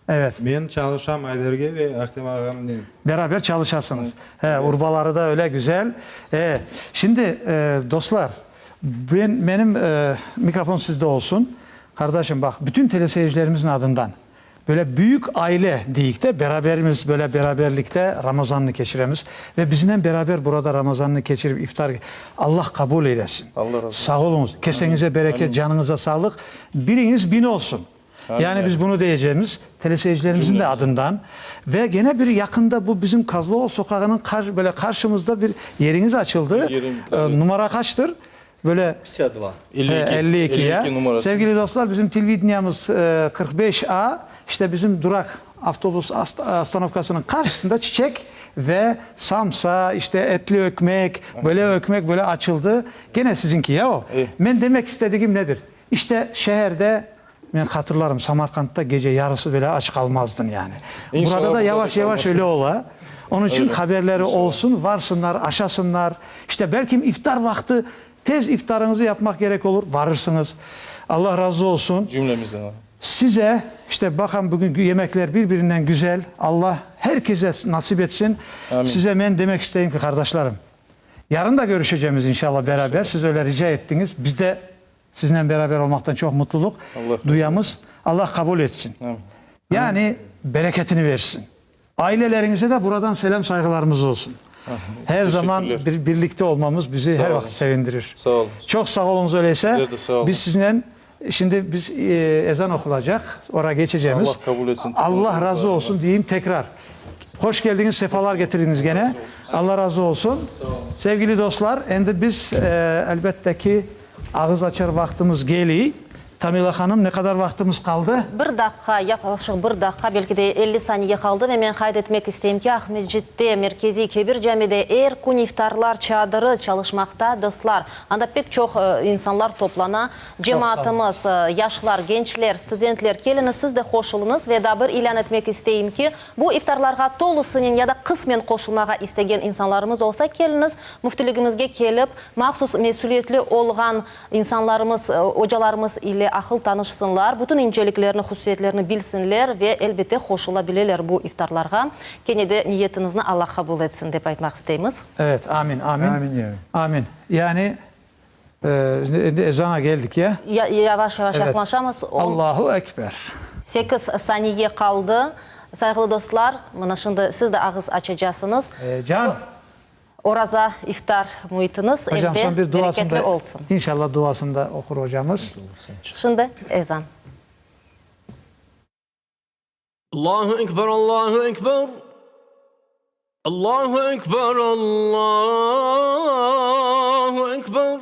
Speaker 1: Evet.
Speaker 16: Men çalışam Ayderge ve Ahtem ağamnen.
Speaker 1: Beraber çalışasıñız. He, urbaları da öyle güzel. E, şimdi, dostlar, ben, menim, mikrofon sizde olsun. Qardaşım, baq, bütün teleseyircilerimizin adından, böyle büyük aile deyik de, beraberimiz, böyle beraberlikte Ramazannı keçiremiz. Ve biznen beraber burada Ramazannı keçirip iftar, Allah qabul eylesin.
Speaker 14: Allah razı olsun.
Speaker 1: Sağ oluñız. Keseñize bereket, canıñıza sağlıq. Biriñiz bin olsun. Yani biz bunı deyeceğimiz teleseyircilerimizin de adından ve gene bir yaqında bu bizim Kazlıoğlu soqağınıñ qar, böyle qarşımızda bir yeriñiz açıldı.
Speaker 14: Yerim, tabii.
Speaker 1: Numara qaçtır? Böyle
Speaker 15: 52.
Speaker 14: 52.
Speaker 1: 52 ya.
Speaker 14: 52 numarası.
Speaker 1: Sevgili dostlar, bizim televideniyamız 45 A, işte bizim durak avtobus ostanovkasınıñ qarşısında çiçek ve samsa, işte etli ökmek, böyle ökmek böyle açıldı. Gene siziñki ya o? Men demek istedigim nedir? İşte şeherde Men hatırlarım, Samarqandda gece yarısı bile aç qalmazdın yani.
Speaker 14: İnşallah
Speaker 1: Burada da
Speaker 14: burada da
Speaker 1: yavaş-yavaş öyle
Speaker 14: qalmazsınız.
Speaker 1: ola. Onıñ içün
Speaker 14: Öyle,
Speaker 1: haberleri
Speaker 14: inşallah.
Speaker 1: olsun, varsınlar, aşasınlar. İşte belkim iftar vaqtı tez iftarıñızı yapmaq kerek olur, varırsıñız. Allah razı olsun.
Speaker 14: Cümlemizden abi.
Speaker 1: Size, işte baqam bugünkü yemekler bir-birinden güzel. Allah her kese nasip etsin.
Speaker 14: Amin.
Speaker 1: Size men demek isteyim ki, qardaşlarım, yarın da görüşecemiz inşallah beraber. Siz öyle rica ettiñiz. Biz de Siznen beraber olmaqtan çoq mutluluq
Speaker 14: Allah razı
Speaker 1: duyamız. Allah qabul etsin. Yani bereketini versin. Aileleriñize de buradan selâm sayğılarımız olsun. Her zaman bir birlikte olmamız bizi her vaqıt sevindirir.
Speaker 14: Sağ olun.
Speaker 1: Çoq sağ oluñız öyleyse.
Speaker 14: Sizler de sağ olun.
Speaker 1: Biz siznen şimdi biz ezan oqulacaq, ora geçecemiz.
Speaker 14: Allah qabul etsin.
Speaker 1: Allah razı olsun deyim tekrar. Hoş keldiñiz, sefalar getirdiñiz gene. Allah razı olsun. Sevgili dostlar, endi biz elbette ki ağız açar vaqtımız geliy. Tamila hanım, ne qadar vaqtımız qaldı?
Speaker 2: Bir daqqa, yaqlaşıq bir daqqa, belki de 50 saniye qaldı ve men qayd etmek isteyim ki, Aqmescitte, merkeziy Kebir camide er kün iftarlar çadırı çalışmaqta, dostlar. Anda pek çoq insanlar toplana. Cemaatımız, yaşlar, gençler, studentler, keliñiz, siz de qoşulıñız. Ve daa bir ilân etmek isteyim ki, bu iftarlarğa tolusınen ya da qısmen qoşulmağa istegen insanlarımız olsa, keliñiz, müftiligimizge kelip, mahsus mesüliyetli olğan İnsanlarımız, ocalarımız ile aqıl tanışsınlar, bütün inceliklerni, hususiyetlerni bilsinler ve, elbette, qoşula bileler bu iftarlarğa. Kene de niyetinizni Allah qabul etsin, dep aytmaq isteymiz.
Speaker 1: Evet, amin, amin.
Speaker 6: Amin, ya.
Speaker 1: Amin. Yani, endi ezana keldik, ya?
Speaker 2: Ya, yavaş-yavaş yaqınlaşamız.
Speaker 1: Allahu Ekber.
Speaker 2: Sekiz saniye qaldı. Sayğılı dostlar, mına şimdi siz de ağız açacasıñız.
Speaker 1: Can!
Speaker 2: Oraza, iftar müitiniz
Speaker 1: Hocam,
Speaker 2: evde
Speaker 1: son bir duasını
Speaker 2: bereketli
Speaker 1: da,
Speaker 2: olsun.
Speaker 1: inşallah duasını da oqur hocamız.
Speaker 2: Şimdi ezan.
Speaker 17: Allahu Ekber, Allahu Ekber, Allahu Ekber, Allahu Ekber.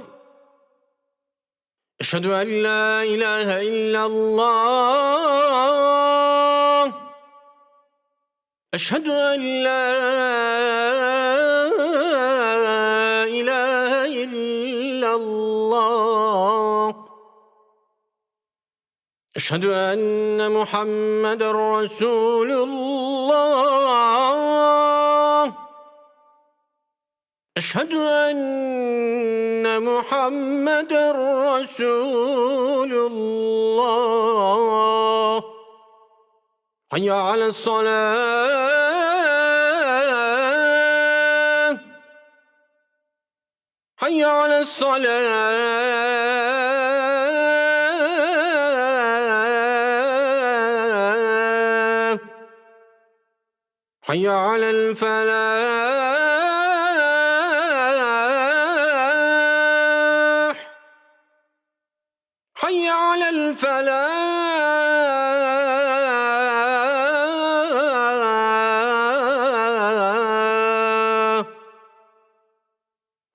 Speaker 17: Eşhedü en la ilahe illallah. Eşhedü en la ilahe illallah. Eşhedü enne Muhammeden Resulullah. Eşhedü enne Muhammeden Resulullah. Hayya ales-salah. Hayya ales-salah. Hayya alel-felah. Hayya alel-felah.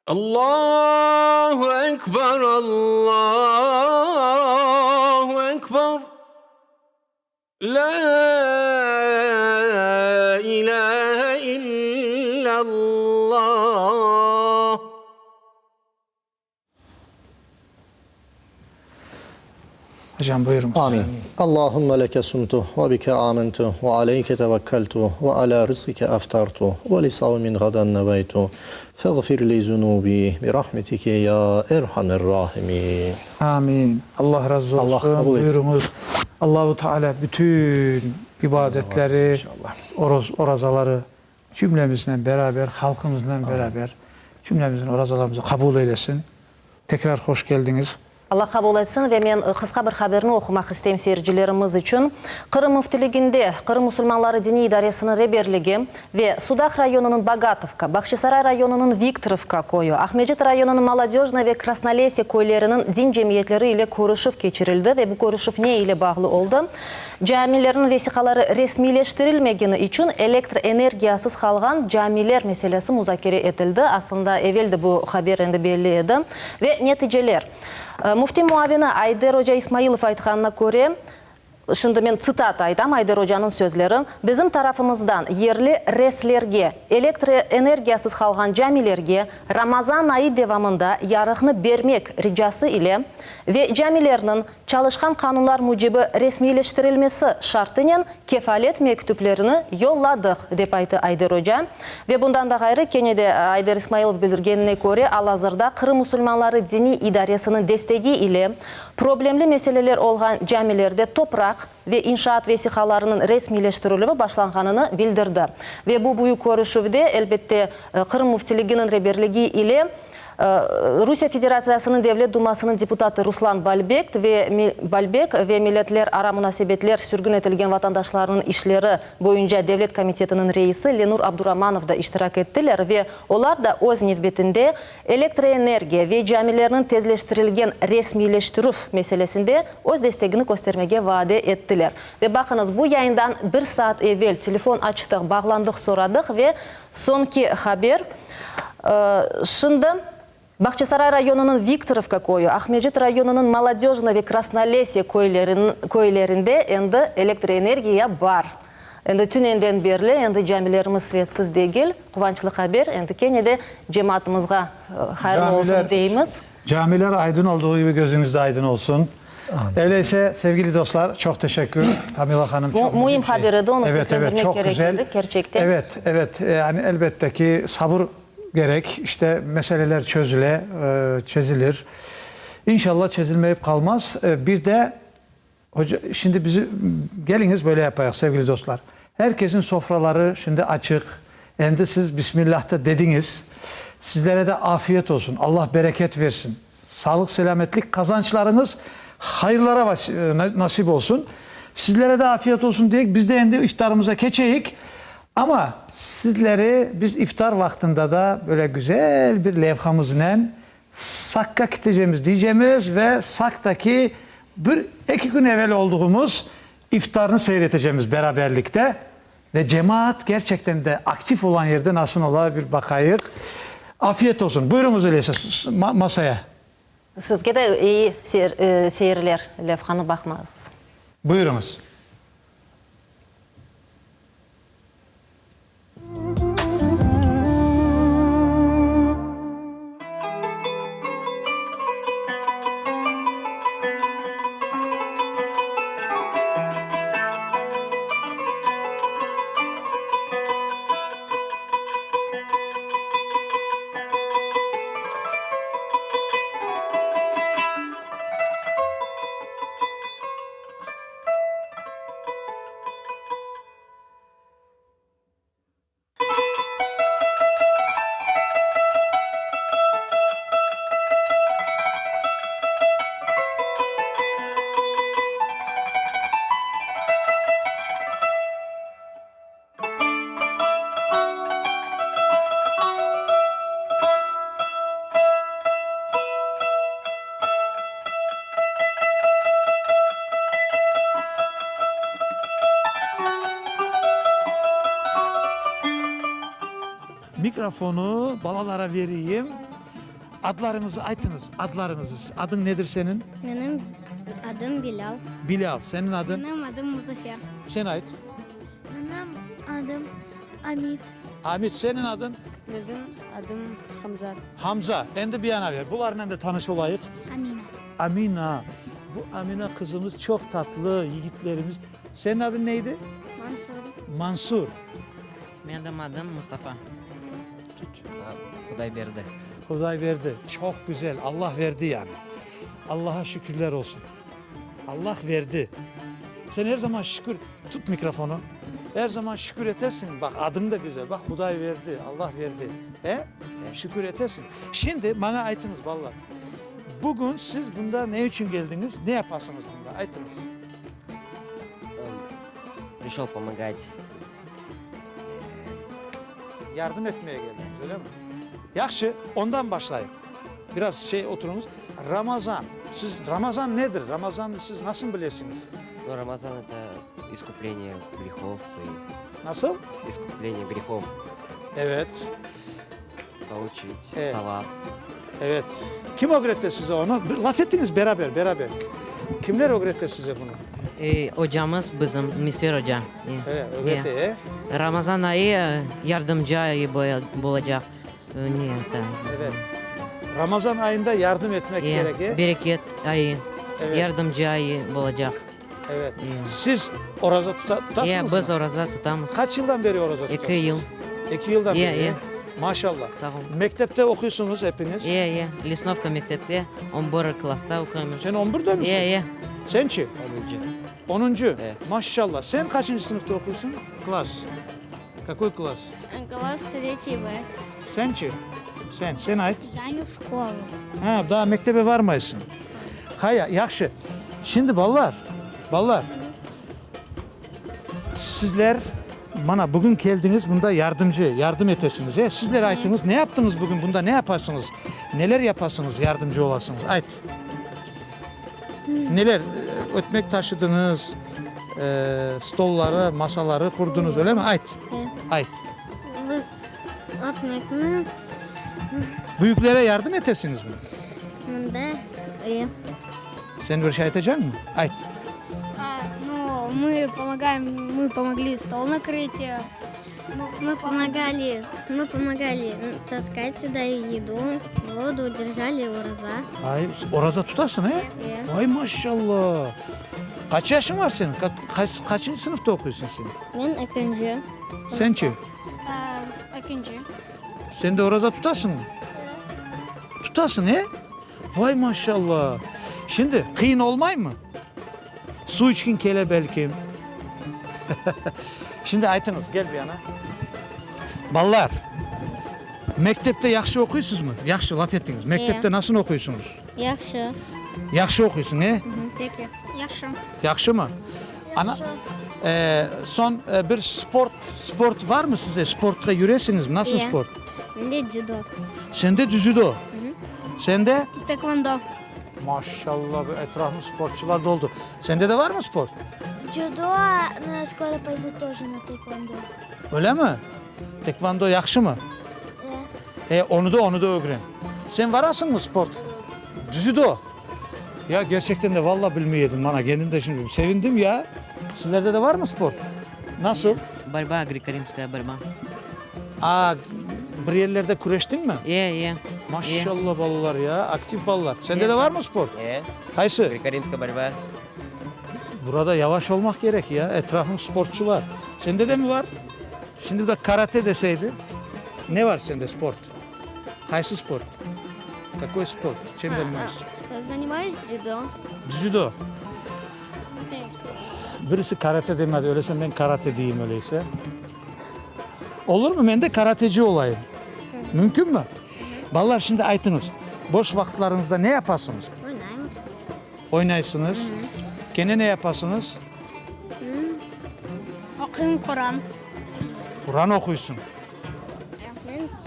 Speaker 17: Allahu Ekber, Allahu Ekber. Lâ ilâhe illallah.
Speaker 1: Hocam buyurıñız.
Speaker 3: Amin. Allahümme leke sumtu ve bike amentu ve aleyke tevekkeltu ve ala rizqike eftartu ve li savmin gadan neveytu feğfir li zunubi bi rahmetike ya erhamer rahimin.
Speaker 1: Amin. Allah razı
Speaker 3: Allah
Speaker 1: olsun.
Speaker 3: qabul etsin.
Speaker 1: Buyurıñız. Allahu Teala bütün ibadetleri, oroz, orazaları cümlemiznen beraber, halqımıznen beraber cümlemizin orazalarımızı qabul eylesin. Tekrar hoş keldiñiz.
Speaker 2: Allah qabul etsin ve men qısqa bir haberni oqumaq isteyim seyircilerimiz içün. Qırım Müftiliginde Qırım musulmanları diniy idaresiniñ reberligi ve Sudaq rayonınıñ Bogatovka, Bağçasaray rayonınıñ Viktorovka köyü, Aqmecit rayonınıñ Molodöjnoye ve Krasnolesye köyleriniñ din cemiyetleri ile körüşüv keçirildi ve bu körüşüv ne ile bağlı oldı? Camilerniñ vesiqaları resmiyleştirilmegeni içün elektr energiyasız qalğan camiler meselesi muzakere etildi. Aslında, evel de bu haber endi belli edi. Ve neticeler. Müfti muavini Ayder oca İsmailov aytqanına köre, şimdi men tsitata aytam, Ayder ocanıñ sözleri, Bizim tarafımızdan yerli RESlerge, elektr energiyasız qalğan camilerge Ramazan ayı devamında yarıqnı bermek ricası ile ve camilerniñ çalışqan qanunlar mücibi resmiyleştirilmesi şartınen kefalet mektüplerini yolladıq, dep ayttı Ayder oca. Ve bundan da ğayrı, kene de Ayder İsmailov bildirgenine köre, al-azırda Qırım musulmanları diniy idaresiniñ destegi ile problemli meseleler olğan camilerde topraq ve inşaat vesiqalarınıñ resmiyleştirilüvi başlanğanını bildirdi. Ve bu büyük körüşüvde, elbette, Qırım Müftiliginiñ reberligi ile. Rusiye Federatsiyasınıñ Devlet Dumasınıñ deputatı Ruslan Balbek ve Balbek ve Milletlerara munasebetler, sürgün etilgen vatandaşlarnıñ işleri boyunca devlet komitetiniñ reisi Lenur Abduramanov da iştirak ettiler ve olar da öz nevbetinde elektroenergiya ve camilerniñ tezleştirilgen resmiyleştirüv meselesinde öz destegini köstermege vaade ettiler. Ve baqıñız, bu yayından bir saat evel telefon açtıq, bağlandıq, soradıq ve soñki haber, Şimdi Bağçasaray rayonınıñ Viktorovka köyü, Aqmescit rayonınıñ Molodöjno ve Krasnolesye köylerinde endi elektroenergiya bar. Endi tünenden berli endi camilerimiz svetsiz degil. Quvançlı haber, endi kene de cemaatımızğa hayırlı olsun deymiz.
Speaker 1: Camiler aydın olduğu kibi gözüñiz de aydın olsun. Öyleyse, sevgili dostlar, çoq teşekkür, Tamila hanım, çoq
Speaker 2: müim
Speaker 1: şey.
Speaker 2: haber edi, onı
Speaker 1: Evet, evet,
Speaker 2: seslendirmek
Speaker 1: çoq
Speaker 2: kerek
Speaker 1: güzel.
Speaker 2: edi, kerçekten.
Speaker 1: Evet, evet, yani elbette ki, sabır kerek, işte meseleler çözüle, çezilir. İnşallah çezilmeyip qalmaz. Bir de, hoca, şimdi bizi, keliñiz böyle yapayıq, sevgili dostlar. Herkesin sofraları şimdi açıq, endi siz Bismillah da dediñiz. Sizlere de afiyet olsun, Allah bereket versin. Sağlıq-selâmetlik, qazançlarıñız hayırlara nasip olsun. Sizlere de afiyet olsun deyik, biz de endi iftarımıza keçeyik. Amma sizleri biz iftar vaqtında da böyle güzel bir levhamıznen Sakka kitecemiz diycemiz ve Saktaki bir, eki kün evel olduğumuz iftarnı seyir etecemiz beraberlikte. Ve cemaat kerçekten de aktif olan yerde nasıl ola bir baqayıq. Afiyet olsun. Buyurıñız öyleyse masaya.
Speaker 2: Sizge de eyi seyirler, levhanı baqmañız.
Speaker 1: Buyurıñız. Mikrofonu balalara vereyim. Adlarıñızı aytıñız, adlarıñızı. Adıñ nedir seniñ?
Speaker 12: Menim adım Bilâl.
Speaker 1: Bilâl, seniñ adıñ?
Speaker 12: Menim adım Muzafer.
Speaker 1: Sen ayt.
Speaker 12: Menim adım Amit.
Speaker 1: Amit, seniñ adıñ?
Speaker 18: Menim adım Hamza.
Speaker 1: Hamza, endi bir yana ver, bularnen de tanış olayıq.
Speaker 12: Amina.
Speaker 1: Amina. Bu Amina qızımız çoq tatlı, yigitlerimiz. Seniñ adıñ ne edi?
Speaker 12: Mansur.
Speaker 1: Mansur.
Speaker 19: Menim adım Mustafa.
Speaker 1: Tut.
Speaker 19: Hudayberdi.
Speaker 1: Hudayberdi. Çoq güzel, Allah verdi yani. Allaha şükürler olsun. Allah verdi. Sen er zaman şükür, tut mikrofonu, er zaman şükür etesiñ, baq, adıñ da güzel, baq, Huday verdi, Allah verdi, e? Şükür etesiñ. Şimdi maña aytıñız, balalar, bugün siz bunda ne içün keldiñiz, ne yapasıñız bunda, aytıñız.
Speaker 19: Prişel pomogать.
Speaker 1: Yardım etmeye keldiñiz, öyle mi? Yahşı, ondan başlayıq. Biraz şey oturıñız. Ramazan. Siz, Ramazan nedir? Ramazannı siz nasıl bilesiñiz?
Speaker 19: No, Ramazan это искупление грехов своих.
Speaker 1: Nasıl?
Speaker 19: Искупление грехов.
Speaker 1: Evet.
Speaker 19: Получить
Speaker 1: Evet.
Speaker 19: savap.
Speaker 1: Evet. Kim ögretti size onı? Bir laf ettiñiz beraber, beraber. Kimler ögretti size bunı?
Speaker 19: E, ocamız bizim, Misver oca.
Speaker 1: E, ögrete, e?
Speaker 19: Ramazan ayı yardımcı ayı bolacaq.
Speaker 1: Evet. Ramazan ayında yardım etmek kerek, e?
Speaker 19: Bereket ayı, yardımcı ayı bolacaq.
Speaker 1: Evet. Siz oraza tutasıñızmı?
Speaker 19: Biz oraza tutamız.
Speaker 1: Qaç yıldan beri oraza tutasıñız?
Speaker 19: Eki yıl.
Speaker 1: Eki yıldan beri, e? Maşallah.
Speaker 19: Sağ oluñız.
Speaker 1: Mektepte oquysıñız epiñiz?
Speaker 19: E, e. Lesnovka mektepte, on bir klassta oquymız.
Speaker 1: Sen on birde misin?
Speaker 19: E, e.
Speaker 1: Sençi?
Speaker 19: Onuncı.
Speaker 1: Onuncı? Maşallah. Sen qaçıncı sınıfta oquysıñ? Klass. Kakoy klass?
Speaker 12: Класс tretий B.
Speaker 1: Sençi? Sen, sen ayt.
Speaker 12: Ya ne v şkolu.
Speaker 1: Ha, daa mektebe varmaysıñ. Haya, yahşı. Şimdi balalar, balalar, sizler mana bugün keldiñiz, mında yardımcı, yardım etesiñiz, e? Sizler aytıñız, ne yaptıñız bugün, bunda ne yapasıñız, neler yapasıñız, yardımcı olasıñız, ayt. Neler, ötmek taşıdıñız, stolları, masaları qurdıñız, öyle mi? Ayt, ayt.
Speaker 12: Biz ötmekni.
Speaker 1: Büyüklere yardım etesiñizmi?
Speaker 12: Mında, e.
Speaker 1: Sen bir şey aytacaqmı? Ayt.
Speaker 12: Nu, mı pomogaem, mı pomogli stol nakrıt. Mı pomogali, mı pomogali taskать süda yedu, vodu, держали oraza.
Speaker 1: Ay, oraza tutasıñ, e?
Speaker 12: E.
Speaker 1: Vay, maşallah! Qaç yaşıñ var seniñ? Qaçıncı sınıfta oquysıñ sen?
Speaker 12: Men ekinci.
Speaker 1: Sençi?
Speaker 12: Ekinci.
Speaker 1: Sen de oraza tutasıñmı? Tutasıñ, e? Vay, maşallah! Şimdi qıyın olmaymı? Suv içkiñ kele belki. Şimdi aytıñız, gel bu yana. Balalar, mektepte yahşı oquysızmı? Yahşı, laf ettiñiz. Mektepte nasıl oquysıñız?
Speaker 12: Yahşı.
Speaker 1: Yahşı oquysıñ, e?
Speaker 12: Pek yahşı. Yahşı.
Speaker 1: Yahşımı? Ana, soñ bir sport, sport varmı sizde? Sportqa yüresiñizmi? Nasıl sport?
Speaker 12: Mende dzüdo.
Speaker 1: Sende dzüdo? Sende?
Speaker 12: Tekvondo.
Speaker 1: Maşallah, bu etrafım sportçılar doldu. Sende de varmı sport?
Speaker 13: Dzüdo, no ya skoro poydu toje na taekvondo.
Speaker 1: Öyle mi? Tekvondo yahşımı? E. E, onı da, onı da ögren. Sen varasıñmı sport? Dzüdo. Ya, gerçekten de, valla bilmey edim, mana kendim de şimdi sevindim ya. Sizlerde de varmı sport? Nasıl?
Speaker 19: Borba, grekorimskaya borba.
Speaker 1: A, bir yerlerde küreştiñmi?
Speaker 19: E, e.
Speaker 1: Maşallah, balalar ya, aktiv balalar. Sende de varmı sport?
Speaker 19: E.
Speaker 1: Qaysı?
Speaker 19: Grekorimskaya borba.
Speaker 1: Burada yavaş olmaq kerek ya, etrafım sportçular. Sende de mi var? Şimdi de karate deseydi. Ne var sende sport? Qaysı sport? Kakoy sport? Чем занимаешься?
Speaker 12: Занимаюсь дзюдо.
Speaker 1: Дзюдо. Birisi karate demedi, öyleyse men karate deyim öyleyse. Olur mu? Men de karateci olayım. Mümkün mü? Balalar, şimdi aytıñız, boş vaqıtlarıñızda ne yapasıñız?
Speaker 12: Oynaymız.
Speaker 1: Oynaysıñız. Kene ne yapasıñız?
Speaker 12: Oquyım Quran.
Speaker 1: Quran oquysıñ.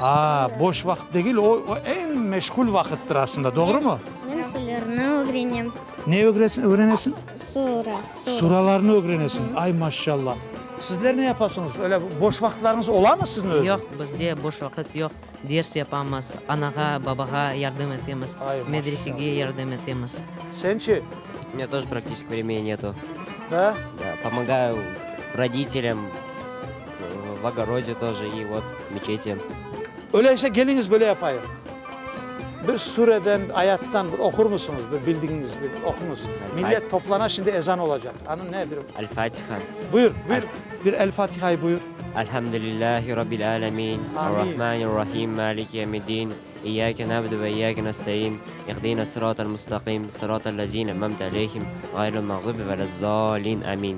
Speaker 1: Aa, boş vaqıt degil, o, o eñ meşğul vaqıttır aslında, doğrumı?
Speaker 12: Men sulerni ögrenem.
Speaker 1: Ne ögrenesiñ?
Speaker 12: Sura.
Speaker 1: Suralarnı ögrenesiñ. Ay, maşallah. Sizler ne yapasıñız? Öyle boş vaqıtlarıñız olamı siziñ özü?
Speaker 19: Yoq, bizde boş vaqıt yoq. Ders yapamız, anağa, babağa yardım etemiz, medresege yardım etemiz.
Speaker 1: Sençi?
Speaker 19: U menya тоже практически времени нету.
Speaker 1: Да?
Speaker 19: Да, помогаю родителям в огороде тоже и вот в мечети.
Speaker 1: Öyleyse keliñiz böyle yapayıq. Bir sureden, ayattan bir oqur mısıñız, bir bildigiñiz bir oquñız. Millet toplana, şimdi ezan olacaq. Anı ne bir.
Speaker 19: El-Fatiha.
Speaker 1: Buyur, buyur, bir El-Fatihayı buyur.
Speaker 19: Elhamdülillahi Rabbil alemin, Errahmanirrahim, Maliki yevmiddin, İyyake na'budu ve iyyake nesta'in, İhdina sıratal mustaqim, sıratal lezine en'amte aleyhim, gayril mağzubi velezzalin, Amin.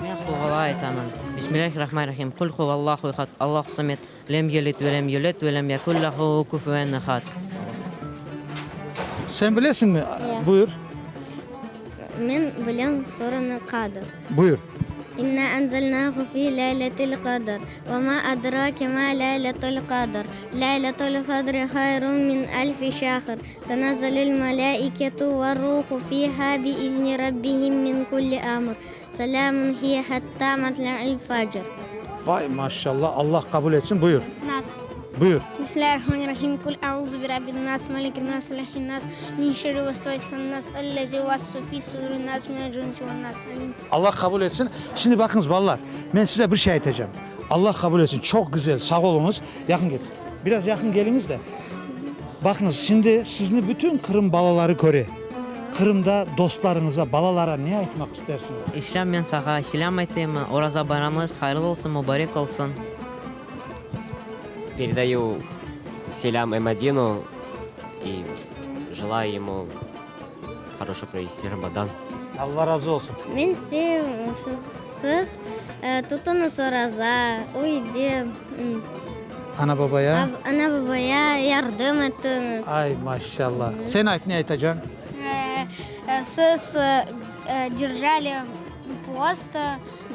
Speaker 19: Men Qulhualla aytaman. Bismillahirrahmanirrahim. Qul huvallahu ehad, Allahu samed, lem yelid ve lem yulad ve lem yekun lehu kufuven ehad.
Speaker 1: Sen bilesiñmi? Buyur.
Speaker 12: Men bilem suranı Qadr.
Speaker 1: Buyur.
Speaker 12: İnna enzelnahu fi leyletil qadr, ve ma adrake ma leyletul qadr, leyletul qadri hayrun min elfi şehr, tenezelül melâiketu ve-ruhu fiha bi-izni rabbihim min kulli emr, selâmun hiye hattâ matla'il fecr.
Speaker 1: Vay maşallah Allah qabul etsin buyur.
Speaker 12: Nas.
Speaker 1: Buyur.
Speaker 12: Bismillahirrahmanirrahim Kul auzu bi rabbin nas, melikin nas, ilahin nas, min şerril vesvasil hannas, ellezi yuvasvisu fi sudurin nas, minel cinneti ven nas. Amin.
Speaker 1: Allah qabul etsin. Şimdi baqıñız balalar, men size bir şey aytacağım. Allah qabul etsin, çoq güzel, sağ oluñız. Yaqın kel. Biraz yaqın keliñiz de. Baqıñız, şimdi sizni bütün Qırım balaları köre. Qırımda dostlarıñıza, balalara ne aytmaq istersiñiz?
Speaker 19: İslâm men sağa selâm aytayım, Oraza bayramıñız hayırlı olsun, mubarek olsun. Peredayu selâm Emadinu i jelаю emu хорошо провести Рамадан.
Speaker 1: Allah razı olsun.
Speaker 12: Men siz tutuñız oraza, üyde.
Speaker 1: Ana-babaya?
Speaker 12: Ana-babaya yardım etiñiz.
Speaker 1: Ay, maşallah. Sen ayt, ne aytacañ?
Speaker 13: Siz держали пост,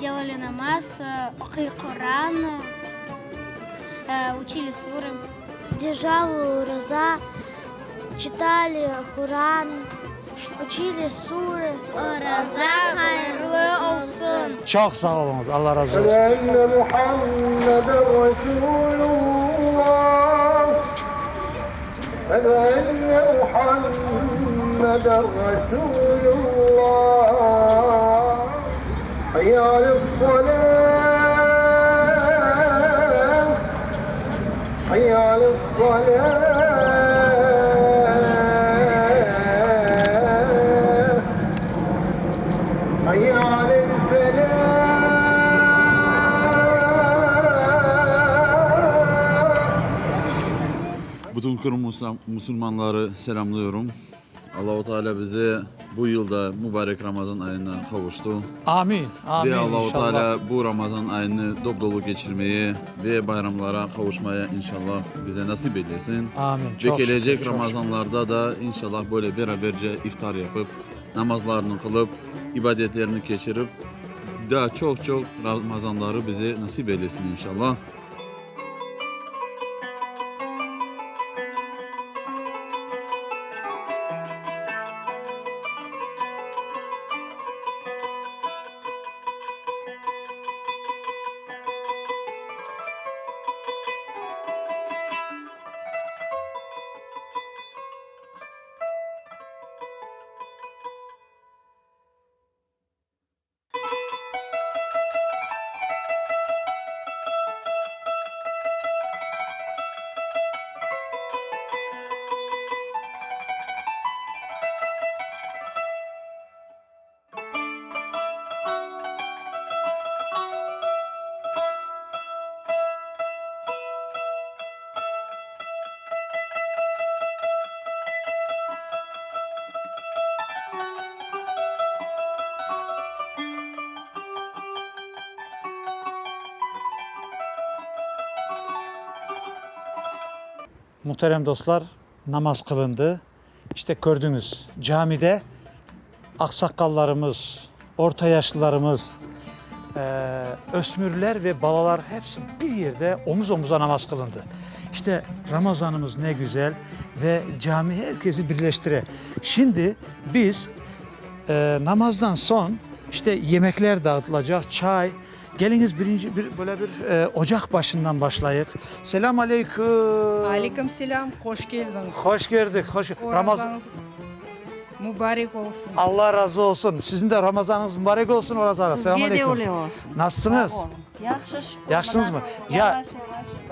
Speaker 13: делали namaz, oquy Quran, учили суры.
Speaker 12: Держал oraza,
Speaker 13: Çitali Quran, uçili sure.
Speaker 12: Oraza hayırlı olsun!
Speaker 1: Çoq sağ oluñız, Alla razı olsun.
Speaker 20: Bütün Qırım musulmanları selâmlıyorum. Allahu Teala bizi bu yıl da mübarek Ramazan ayına qavuştı.
Speaker 1: Amin, amin,
Speaker 20: Ve Allahu
Speaker 1: inşallah.
Speaker 20: Teala bu Ramazan ayını dop-dolu keçirmeye ve bayramlara qavuşmaya inşallah bize nasip eylesin.
Speaker 1: Amin,
Speaker 20: Ve
Speaker 1: çoq
Speaker 20: kelecek
Speaker 1: şükür, çoq
Speaker 20: Ramazanlarda da inşallah böyle beraberce iftar yapıp, namazlarnı qılıp, ibadetlerni keçirip, daa çoq-çoq Ramazanları bize nasip eylesin inşallah.
Speaker 1: Muhterem dostlar, namaz qılındı. İşte kördiñiz, camide aqsaqallarımız, orta yaşlılarımız, ösmürler ve balalar hepsi bir yerde omuz-omuza namaz qılındı. İşte Ramazanımız ne güzel ve cami herkesi birleştire. Şimdi biz namazdan soñ işte yemekler dağıtılacaq, çay. Keliñiz birinci bir böyle bir ocaq başından başlayıq. Selâm aleyküm!
Speaker 21: Aleyküm selâm, hoş keldiñiz!
Speaker 1: Hoş kördik, hoş.
Speaker 21: Orazanız mübarek olsun!
Speaker 1: Alla razı olsun! Siziñ de Ramazanıñız mübarek olsun, Oraza. Selâm
Speaker 22: Sizge de
Speaker 1: aleyküm!
Speaker 22: öyle olsun.
Speaker 1: Nasılsıñız?
Speaker 22: Sağ olun. Yahşı, şükür.
Speaker 1: Yahşısıñızmı?
Speaker 22: Mına,
Speaker 1: Ya,
Speaker 22: yavaş yavaş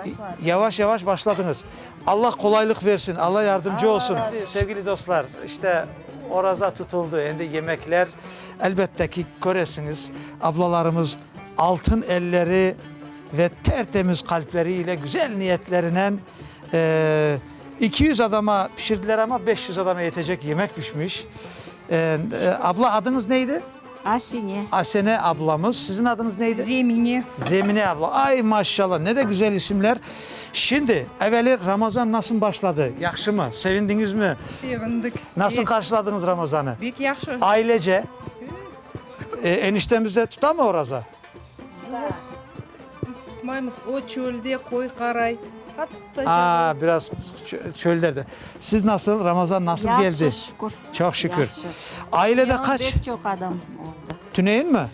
Speaker 22: başladıq.
Speaker 1: Yavaş yavaş başladıñız. Alla qolaylıq versin, Alla yardımcı
Speaker 22: Alla
Speaker 1: olsun.
Speaker 22: razı olsun.
Speaker 1: Sevgili dostlar, işte oraza tutuldı, endi yemekler. Elbette ki, köresiñiz, ablalarımız altın elleri ve tertemiz qalpleri ile güzel niyetlerinen 200 adama pişirdiler amma, 500 adama yetecek yemek pişmiş. Abla, adıñız neydi?
Speaker 22: Asene.
Speaker 1: Asene ablamız. Siziñ adıñız neydi?
Speaker 21: Zemine.
Speaker 1: Zemine abla. Ay, maşallah, ne de güzel isimler. Şimdi, eveli Ramazan nasıl başladı? Yahşımı? Sevindiñizmi?
Speaker 21: Sevindik.
Speaker 1: Nasıl qarşıladıñız Ramazanı?
Speaker 21: Bek yahşı.
Speaker 1: Ailece? Eniştemiz de tutamı oraza?
Speaker 21: Yoq, biz tutmaymız. O çölde qoy qaray. Qattı
Speaker 1: Aa, biraz çöllerde. Siz nasıl, Ramazan nasıl geldi?
Speaker 22: Yahşı, şükür.
Speaker 1: Çoq şükür.
Speaker 22: Yahşı.
Speaker 1: Ailede
Speaker 22: Tünevin
Speaker 1: qaç?
Speaker 22: bek çoq adam oldı.
Speaker 1: Tünevin mi?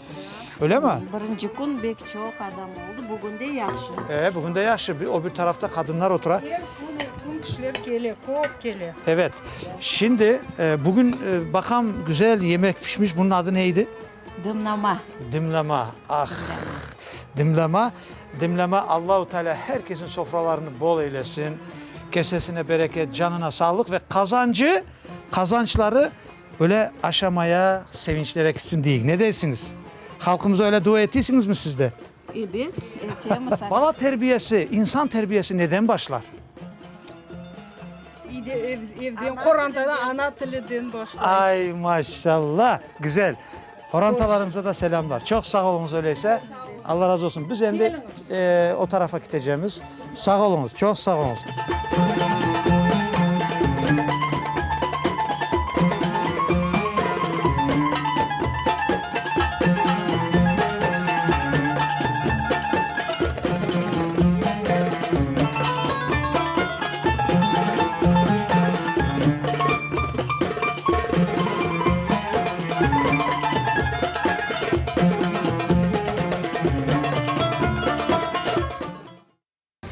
Speaker 1: Öyle mi?
Speaker 22: Birinci kün bek çoq adam oldı, bugün de yahşı.
Speaker 1: E, bugün de yahşı. O bir tarafta qadınlar otura.
Speaker 21: Er kün, er kün kişiler kele, köp kele.
Speaker 1: Evet. Şimdi, bugün baqam, güzel yemek pişmiş. Bunıñ adı ne edi?
Speaker 22: Dımlama.
Speaker 1: Dımlama, ah! Dımlama, dımlama, Allahu Teala her kesin sofralarını bol eylesin, kesesine bereket, canına sağlıq ve qazancı, qazançları böyle aşamaya, sevinçlere kitsin deyik. Ne deysiñiz? Halqımıza öyle dua etiysiñizmi siz de?
Speaker 22: Ebet, etemiz.
Speaker 1: Bala terbiyesi, insan terbiyesi neden başlar?
Speaker 21: Evden, qorantadan, ana tiliden başlay.
Speaker 1: Ay, maşallah! Güzel! Qorantalarıñıza da selâmlar. Çoq sağ oluñız öyleyse. Alla razı olsun. Biz endi o tarafa ketecemiz. Sağ oluñız, çoq sağ oluñız.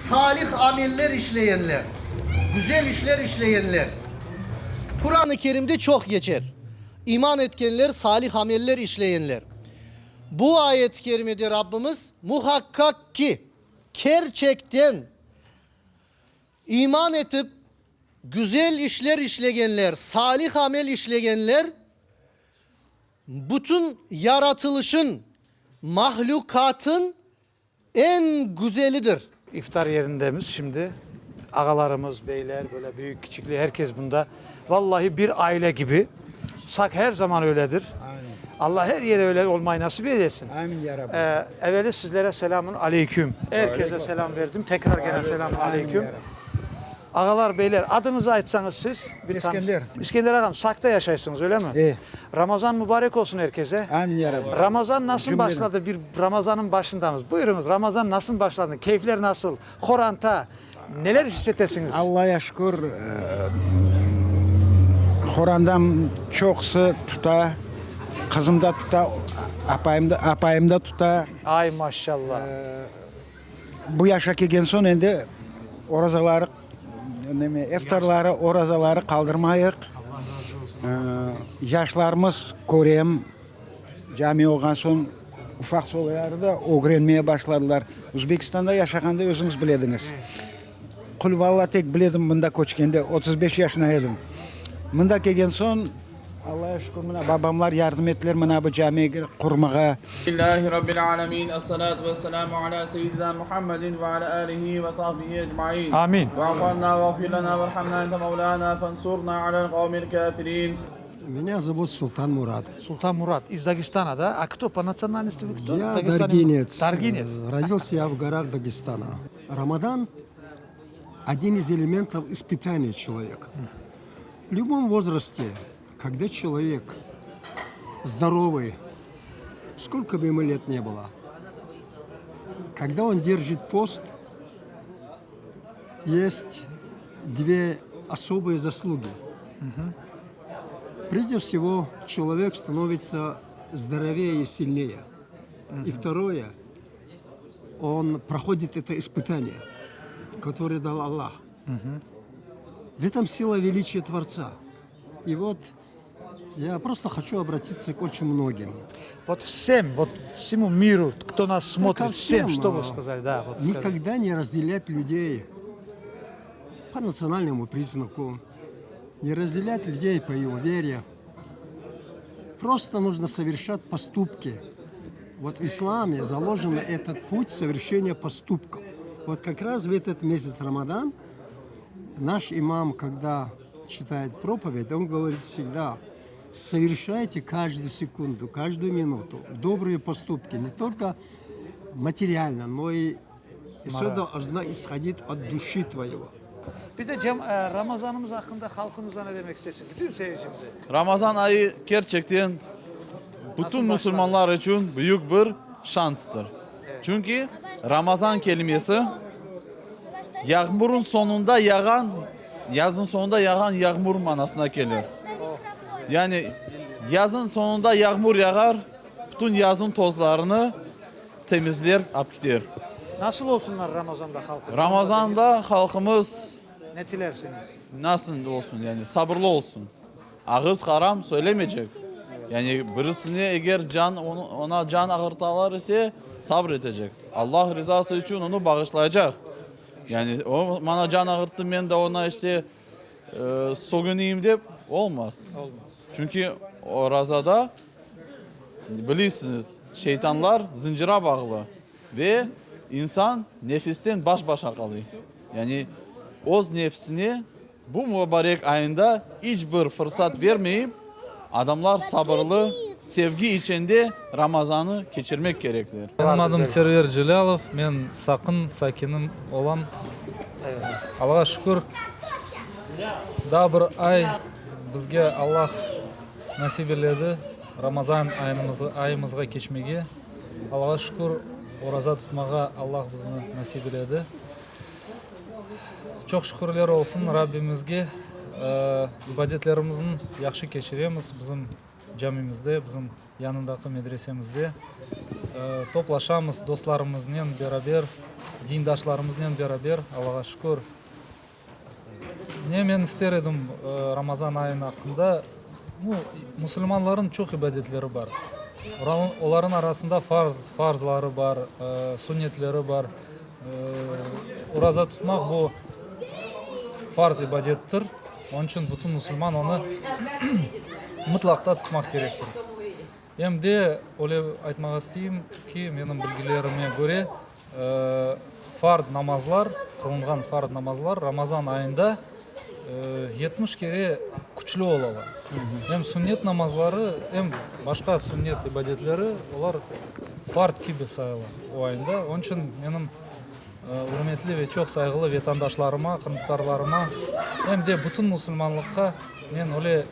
Speaker 4: Salih ameller işleyenler, güzel işler işleyenler. Quran-ı Kerimde çoq geçer, İman etkenler, salih ameller işleyenler. Bu ayet-i kerimede Rabbimiz, muhakkak ki, kerçekten, İman etip, güzel işler işlegenler, salih amel işlegenler, bütün yaratılışın, mahlükatın eñ güzelidir.
Speaker 1: İftar yerindemiz şimdi. Ağalarımız, beyler, böyle büyük, kiçikli herkes bunda. Vallahi bir aile kibi. Sak her zaman öyledir. Allah her yere öyle olmayı nasip eylesin.
Speaker 6: Amin ya Rabbi.
Speaker 1: Eveli sizlere selamun aleyküm. Herkese selam verdim. Tekrar gene selamun aleyküm. Ağalar, beyler, adıñızı aytsañız siz. Bir
Speaker 6: İskender.
Speaker 1: İskender ağam, Sakta yaşaysıñız, öyle mi?
Speaker 6: E.
Speaker 1: Ramazan mübarek olsun herkese.
Speaker 6: Amin ya Rabbi.
Speaker 1: Ramazan nasıl
Speaker 6: Cümleden.
Speaker 1: başladı? Bir Ramazanıñ başındamız. Buyurıñız, Ramazan nasıl başladı? Keyfler nasıl? Qoranta, neler hissetesiñiz?
Speaker 6: Allaya şükür, qorandam çoqusı tuta, qızım da tuta, apayım da, apayım da tuta.
Speaker 1: Ay, maşallah.
Speaker 6: Bu yaşa kelgen soñ endi orazaları, neme, iftarları, orazaları qaldırmayıq. Yaşlarımız körem, cami olğan soñ ufaq soyları da ögrenmeye başladılar. Özbekistanda yaşağanda özüñiz bilediñiz. Qulvalla tek biledim mında köçkende, 35 yaşına edim. Mında kelgen soñ, Allağa şükür, mına babamlar yardım ettiler mına bu cami qurmağa.
Speaker 20: Lillahi Rabbil alemin, es-salatu ves-selamu ala seyyidina Muhammedin ve ala alihi ve sahbihi ecmain.
Speaker 1: Amin.
Speaker 20: Ve'fu anna veğfir lena verhamna ente mevlana fensurna alel kavmil kafirin.
Speaker 5: Меня зовут Султан Мурат.
Speaker 1: Султан Мурат из Дагестана, да? А кто по национальности вы кто?
Speaker 5: Я
Speaker 1: Дагестане-
Speaker 5: даргинец.
Speaker 1: Даргинец.
Speaker 5: Э, Родился я в горах Дагестана. Рамадан – один из элементов испытания человека. В любом возрасте, когда человек здоровый, сколько бы ему лет не было, когда он держит пост, есть две особые заслуги. Прежде всего, человек становится здоровее и сильнее. И второе, он проходит это испытание, которое дал Аллах. В этом сила величия Творца. И вот я просто хочу обратиться к очень многим.
Speaker 1: Вот всем, вот всему миру, кто нас смотрит,
Speaker 5: ко
Speaker 1: всем,
Speaker 5: всем,
Speaker 1: что вы
Speaker 5: а,
Speaker 1: сказали, да, вот скажите.
Speaker 5: Никогда не разделять людей по национальному признаку, не разделять людей по его вере. Просто нужно совершать поступки. Вот в исламе заложен этот путь совершения поступков. Вот как раз в этот месяц Рамадан наш имам, когда читает проповедь, он говорит всегда, совершайте каждую секунду, каждую минуту добрые поступки, не только материально, но и все должно исходить от души твоего.
Speaker 1: Bir de Cem, e, Ramazanımız hakkında halkımıza ne demek istersin? Bütün seyircimize.
Speaker 20: Ramazan ayı kerçekten bütün musulmanlar içün büyük bir şanstır. Çünki Ramazan kelimesi yağmurın soñunda yağan, yazın soñunda yağan yağmur manasına kelir. Yani yazın soñunda yağmur yağar, bütün yazın tozlarını temizler, ap kiter.
Speaker 1: Nasıl olsunlar Ramazanda halqımız?
Speaker 20: Ramazanda halqımız
Speaker 1: Ne tilersiñiz?
Speaker 20: Nasıl olsun, yani sabırlı olsun. Ağız haram söylemeycek. Yani birisine eger can, ona can ağırtalar ise, sabır etecek. Allah rizası içün onı bağışlaycaq. Yani o maña can ağırttı, men de ona işte sögüneyim dep, olmaz.
Speaker 1: Olmaz.
Speaker 20: Çünki orazada, bilesiñiz, şeytanlar zıncıra bağlı ve insan nefisten baş-başa qalay. Yani öz nefsine. Bu mubarek ayında iç bir fırsat vermeyip, adamlar sabırlı, sevgi içinde Ramazanı keçirmek kerekler.
Speaker 9: Menim adım Server Celâlov, men Saqın sakinim olam. Allağa şükür, daa bir ay bizge Allah nasip eledi, Ramazan ayımızğa keçmege. Allağa şükür, oraza tutmağa Allah bizni nasip eledi. Çoq şükürler olsun Rabbimizge, ibadetlerimizni yahşı keçiremiz bizim camimizde, bizim yanındaki medresemizde. Toplaşamız dostlarımıznen beraber, dindaşlarımıznen beraber, Allağa şükür. Ne men ister edim Ramazan ayınıñ aqqında, nu, musulmanlarnıñ çoq ibadetleri bar. Olarnıñ arasında farz, farzları bar, sunnetleri bar. Oraza tutmaq bu farz ibadettir, onıñ içün bütün musulman onı mıtlaqta tutmaq kerektir. Em de öyle aytmağa isteyim ki, menim bilgilerime köre, fard namazlar, qılınğan fard namazlar Ramazan ayında 70 kere küçlü olalar. Em sünnet namazları, em başqa sünnet ibadetleri, olar fard kibi sayıla o ayında. Onıñ içün menim ürmetli ve çoq sayğılı vetandaşlarıma, qırımtatarlarıma, em de bütün musulmanlıqqa men öyle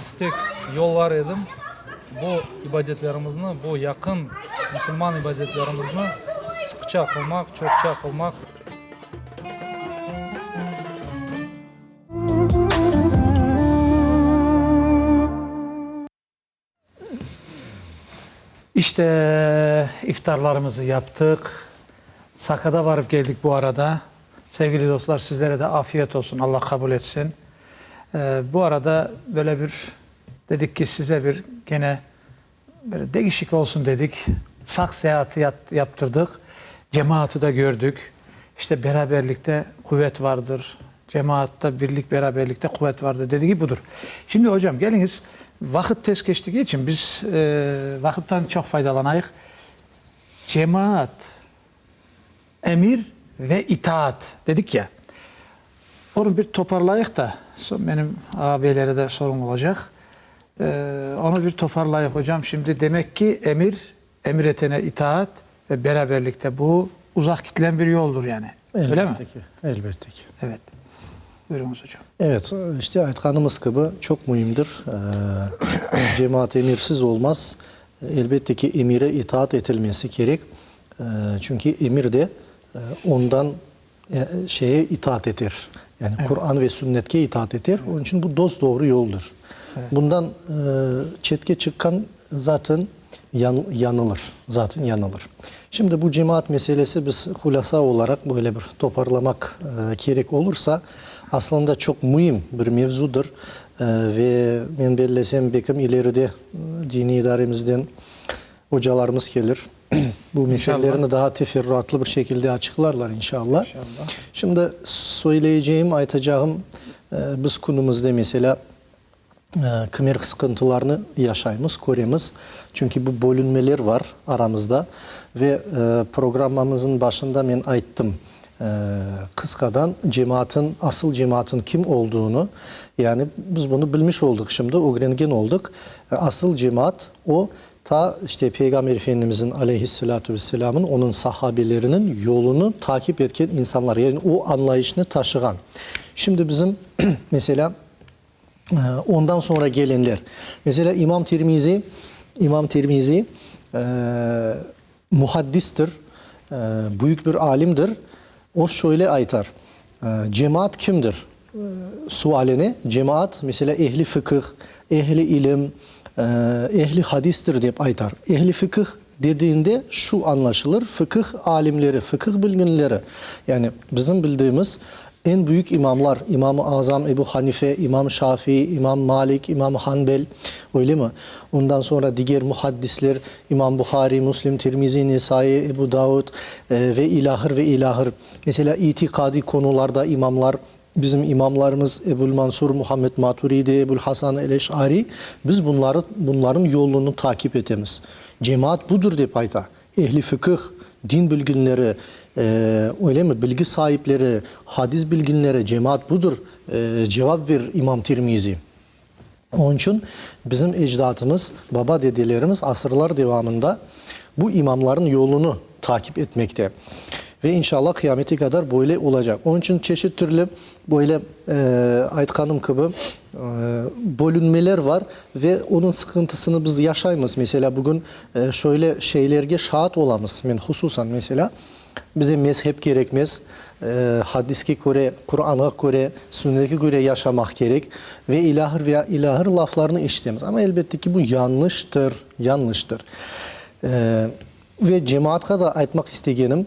Speaker 9: istek yollar edim, bu ibadetlerimizni, bu yaqın musulman ibadetlerimizni sıqça qılmaq, çoqça qılmaq.
Speaker 1: İşte, iftarlarımızı yaptıq. Saqada varıp geldik bu arada. Sevgili dostlar, sizlere de afiyet olsun, Allah qabul etsin. Bu arada böyle bir, dedik ki, size bir gene böyle degişik olsun dedik. Saq seyaatı yaptırdıq, cemaatı da gördük. İşte, beraberlikte quvet vardır, cemaatta birlik-beraberlikte quvet vardır dedigi budur. Şimdi, ocam, keliñiz, vaqıt tez keçtigi içün biz vaqıttan çoq faydalanayıq. Cemaat, emir ve itaat dedik ya, onı bir toparlayıq da, soñ menim ağabeylere de sorum olacaq. Onı bir toparlayıq, ocam. Şimdi, demek ki, emir, emir etene itaat ve beraberlikte bu uzaq kitilen bir yoldur yani, öyle mi?
Speaker 3: Elbette ki, elbette ki.
Speaker 1: Evet. Buyurıñız, ocam.
Speaker 3: Evet, işte aytqanımız kibi, çoq müimdir. Cemaat emirsiz olmaz. Elbette ki, emire itaat etilmesi kerek, çünki emir de ondan şeye itaat eter, yani Quran ve Sünnetke itaat eter, onıñ içün bu dos-doğru yoldur. Bundan çetke çıqqan zaten yanılır, zaten yanılır. Şimdi bu cemaat meselesi biz hulâsa olaraq böyle bir toparlamaq kerek olursa, aslında çoq müim bir mevzudır ve men bellesem, belkim ileride Diniy idaremizden ocalarımız kelir, bu meselelerni daha teferruatlı bir şekilde açıqlarlar, inşallah. Şimdi söyleyeceğim, aytacağım, biz künümizde, meselâ, kimer sıqıntılarnı yaşaymız, köremiz, çünki bu bölünmeler var aramızda ve programmamıznıñ başında men ayttım, Qısqadan cemaatın, asıl cemaatın kim olduğunu, yani biz bunı bilmiş oldıq şimdi, ögrengen oldıq. Asıl cemaat o, ta işte Peyğamber Efendimizin aleyhisselâtu vesselâmın, onıñ sahabeleriniñ yolunı takip etken insanlar, yani o añlayışnı taşığan. Şimdi bizim, meselâ, ondan soñra gelenler, meselâ, İmam Tirmizi, İmam Tirmizi, Muhaddistir, büyük bir alimdir. O şöyle aytar, Cemaat kimdir? Sualine, cemaat, meselâ, ehli fıkıh, ehli ilim, ehli hadistir dep aytar. Ehli fıkıh dediğinde şu añlaşılır, fıkıh alimleri, fıkıh bilginleri, yani bizim bildiğimiz Eñ büyük imamlar, İmam-ı Azam Ebu Hanife, İmam Şafii, İmam Malik, İmam Hanbel, öylemi? Ondan soñra diger muhaddisler, İmam Buhari, Müslim, Tirmizi, Nesai, Ebu Davud ve ilâhir ve ilâhir. Meselâ, itiqadiy konularda imamlar, bizim imamlarımız Ebul Mansur Muhammed Maturidi, Ebul Hasan el-Eş'ari, biz bunları, bunların yolunı takip etemiz. Cemaat budır dep ayta. Ehli fıkıh. Din bilginleri, öylemi, bilgi saipleri, hadis bilginleri, cemaat budır, cevap verir İmam Tirmizi. Onıñ içün bizim ecdatımız, baba-dedelerimiz asırlar devamında bu imamların yolunı takip etmekte. Ve inşallah qıyamete qadar böyle olacaq. Onıñ içün çeşit türlü böyle, aytqanım kibi, bölünmeler var ve onıñ sıqıntısını biz yaşaymız. Meselâ, bugün şöyle şeylerge şaat olamız. Men hususan, meselâ, bize mezhep kerekmez, hadiske köre, Quranğa köre, sünnetke köre yaşamaq kerek ve ilâhir ve ilâhir laflarnı eşitemiz. Amma elbette ki, bu yañlıştır, yañlıştır. Ve cemaatqa da aytmaq istegenim,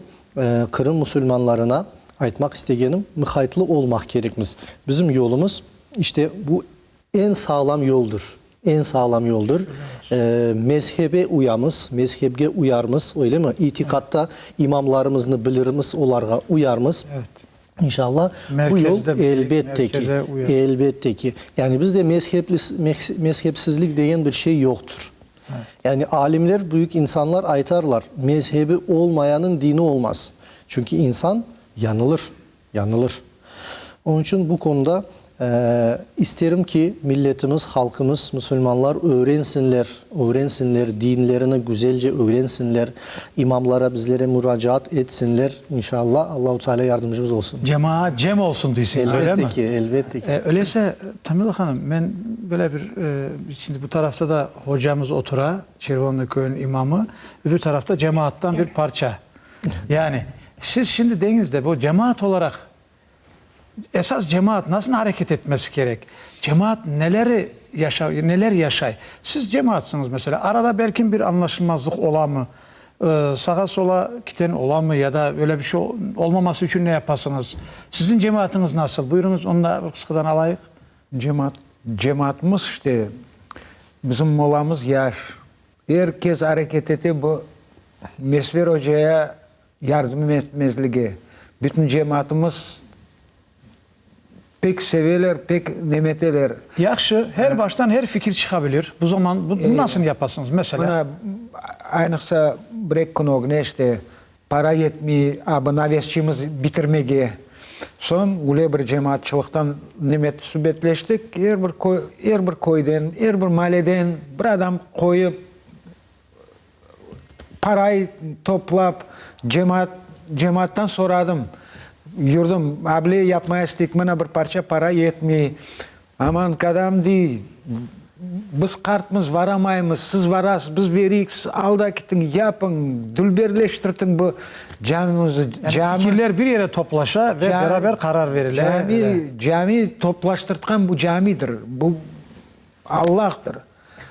Speaker 3: Qırım musulmanlarına aytmaq istegenim, mıqaytlı olmaq kerekmiz. Bizim yolumız, işte, bu eñ sağlam yoldur, eñ sağlam yoldur. Mezhebe uyamız, mezhebge uyarmız, öylemi? İtiqatta imamlarımıznı bilirmiz, olarğa uyarmız. İnşallah, bu yol elbette ki, elbette ki. Yani bizde mezhepsizlik degen bir şey yoqtur. Yani alimler, büyük insanlar aytarlar, mezhebi olmayanıñ dini olmaz. Çünki insan yañılır, yañılır. Onıñ içün bu konuda isterim ki, milletimiz, halqımız, musulmanlar öğrensinler, öğrensinler, dinlerini güzelce ögrensinler, imamlara, bizlere muracaat etsinler, inşallah, Allahu Teala yardımcımız olsun.
Speaker 1: Cemaat cem olsun deysiñiz, öyle mi?
Speaker 3: Elbette ki, elbette ki.
Speaker 1: Öyleyse, Tamila hanım, men böyle bir, şimdi bu tarafta da hocamız otura, Çervonıy köyüniñ imamı, öbür tarafta cemaattan bir parça. Yani, siz şimdi deñiz de, bu cemaat olaraq, esas cemaat nasıl areket etmesi kerek? Cemaat neleri yaşa, neler yaşay? Siz cemaatsıñız, meselâ, arada belkim bir añlaşılmazlıq olamı? Sağa-sola kiten olamı ya da öyle bir şey olmaması içün ne yapasıñız? Siziñ cemaatıñız nasıl? Buyurıñız, onı da bir qısqadan alayıq.
Speaker 6: Cemaat, cemaatımız işte, bizim molamız yaş, er kes areket ete bu Mesver ocaya yardım etmezlige. Bütün cemaatımız pek seveler, pek nemeteler.
Speaker 1: Yahşı, her baştan her fikir çıqa bilir. Bu zaman bunu nasıl yapasıñız, meselâ?
Speaker 6: Mına, aynıqsa bir eki kün ögüne işte Para yetmey, a bu navesçimiz bitirmege. Soñ öyle bir cemaatçılıqtan nimet subetleştik, er bir köy, er bir köyden, er bir maleden bir adam qoyıp, parayı toplap, cemaat, cemaattan soradım, yurdım, able yapmaya isteyik, mına bir parça para yetmey. Aman, kadâm dey, biz qartmız, varamaymız, siz varasız, biz veriyik, siz al da ketiñ, yapıñ, dülberleştirtiñ bu camimizni.
Speaker 1: Yani fikirler bir yere toplaşa ve beraber qarar verile.
Speaker 6: Cami, cami toplaştırtqan bu camidir, bu Allahtır.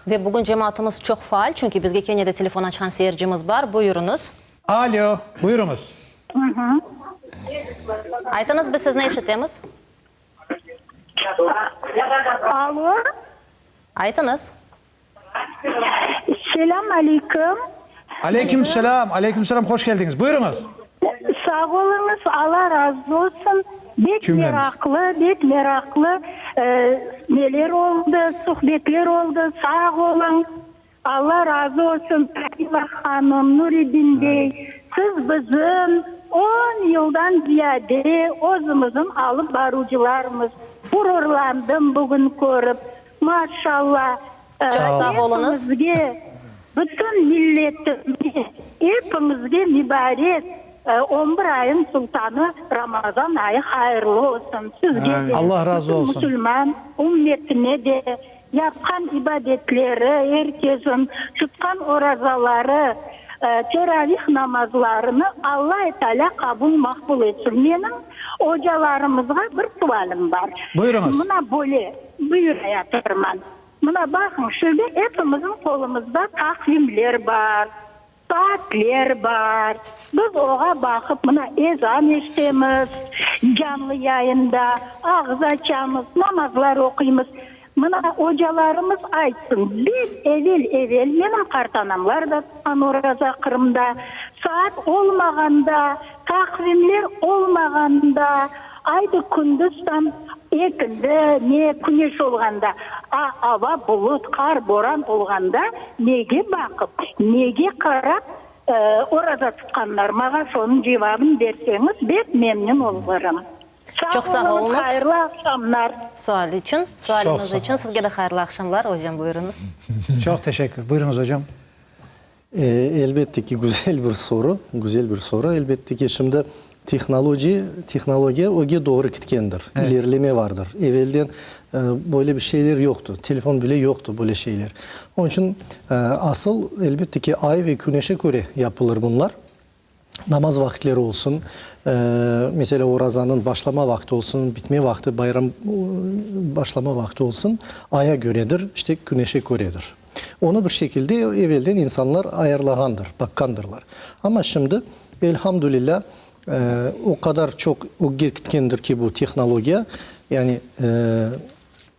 Speaker 2: Ve bugün cemaatımız çoq faal, çünki bizge kene de telefon açqan seyircimiz bar. Buyurıñız.
Speaker 1: Alo, buyurıñız.
Speaker 2: Aytıñız, biz sizni eşitemiz.
Speaker 10: Alo.
Speaker 2: Aytıñız.
Speaker 10: Selâm aleyküm.
Speaker 1: Aleyküm selâm, aleyküm selâm, hoş keldiñiz. Buyurıñız.
Speaker 10: Sağ oluñız, Alla razı olsun. Bek meraqlı, bek meraqlı neler oldı, suhbetler oldı. Sağ oluñ. Alla razı olsun, Kamila hanım, Nuredin bey, siz bizim on yıldan ziyade özümizin alıp baruvcılarmız. Gururlandım bugün körip. Maşalla,
Speaker 2: Çoq sağ oluñız.
Speaker 10: epiñizge, bütün milletime, epiñizge mübarek on bir ayın sultanı Ramazan ayı hayırlı olsun. Sizge de,
Speaker 1: Alla razı
Speaker 10: bütün
Speaker 1: olsun.
Speaker 10: musulman ümmetine de. Yapqan ibadetleri, er kesin tutqan orazaları, teravih namazlarını Alla Taalâ qabul maqbul etsin. Menim ocalarımızğa bir sualim bar.
Speaker 1: Buyurıñız.
Speaker 10: Mına böyle, buyurayatırman. Mına baqıñ, şimdi epimizniñ qolumızda taqvimler bar, saatler bar. Biz oğa baqıp, mına ezan eşitemiz, canlı yayında, ağız açamız, namazlar oquymız. Mına ocalarımız aytsın, biz evel-evel, menim qartanamlar da tutqan oraza Qırımda, saat olmağanda, taqvimler olmağanda, aydı kündüz tam ekindi, ne küneş olğanda, a ava bulut, qar, boran olğanda nege baqıp, nege qarap. Oraza tutqanlar? Mağa şonıñ cevabın berseñiz, bek memnün olurım.
Speaker 2: Çoq sağ oluñız.
Speaker 10: Hayırlı aqşamlar.
Speaker 2: Sual içün, sualiñiz içün sizge de hayırlı aqşamlar, ocam, buyurıñız.
Speaker 1: Çoq teşekkür. Buyurıñız, ocam.
Speaker 3: Elbette ki, güzel bir soru, güzel bir soru. Elbette ki, şimdi tehnoloji, tehnologiya öge doğru kitkendir, ilerileme vardır. Evelden böyle bir şeyler yoqtı, telefon bile yoqtı, böyle şeyler. Onıñ içün asıl, elbette ki, ay ve küneşe köre yapılır bunlar. Namaz vaqıtleri olsun, meselâ, orazanıñ başlama vaqtı olsun, bitme vaqtı, bayram başlama vaqtı olsun, aya köredir, işte, küneşe köredir. Onı bir şekilde evelden insanlar ayarlağandır, baqqandırlar. Amma şimdi, elhamdülillâ, o qadar çoq ögge kitkendir ki bu tehnologiya, yani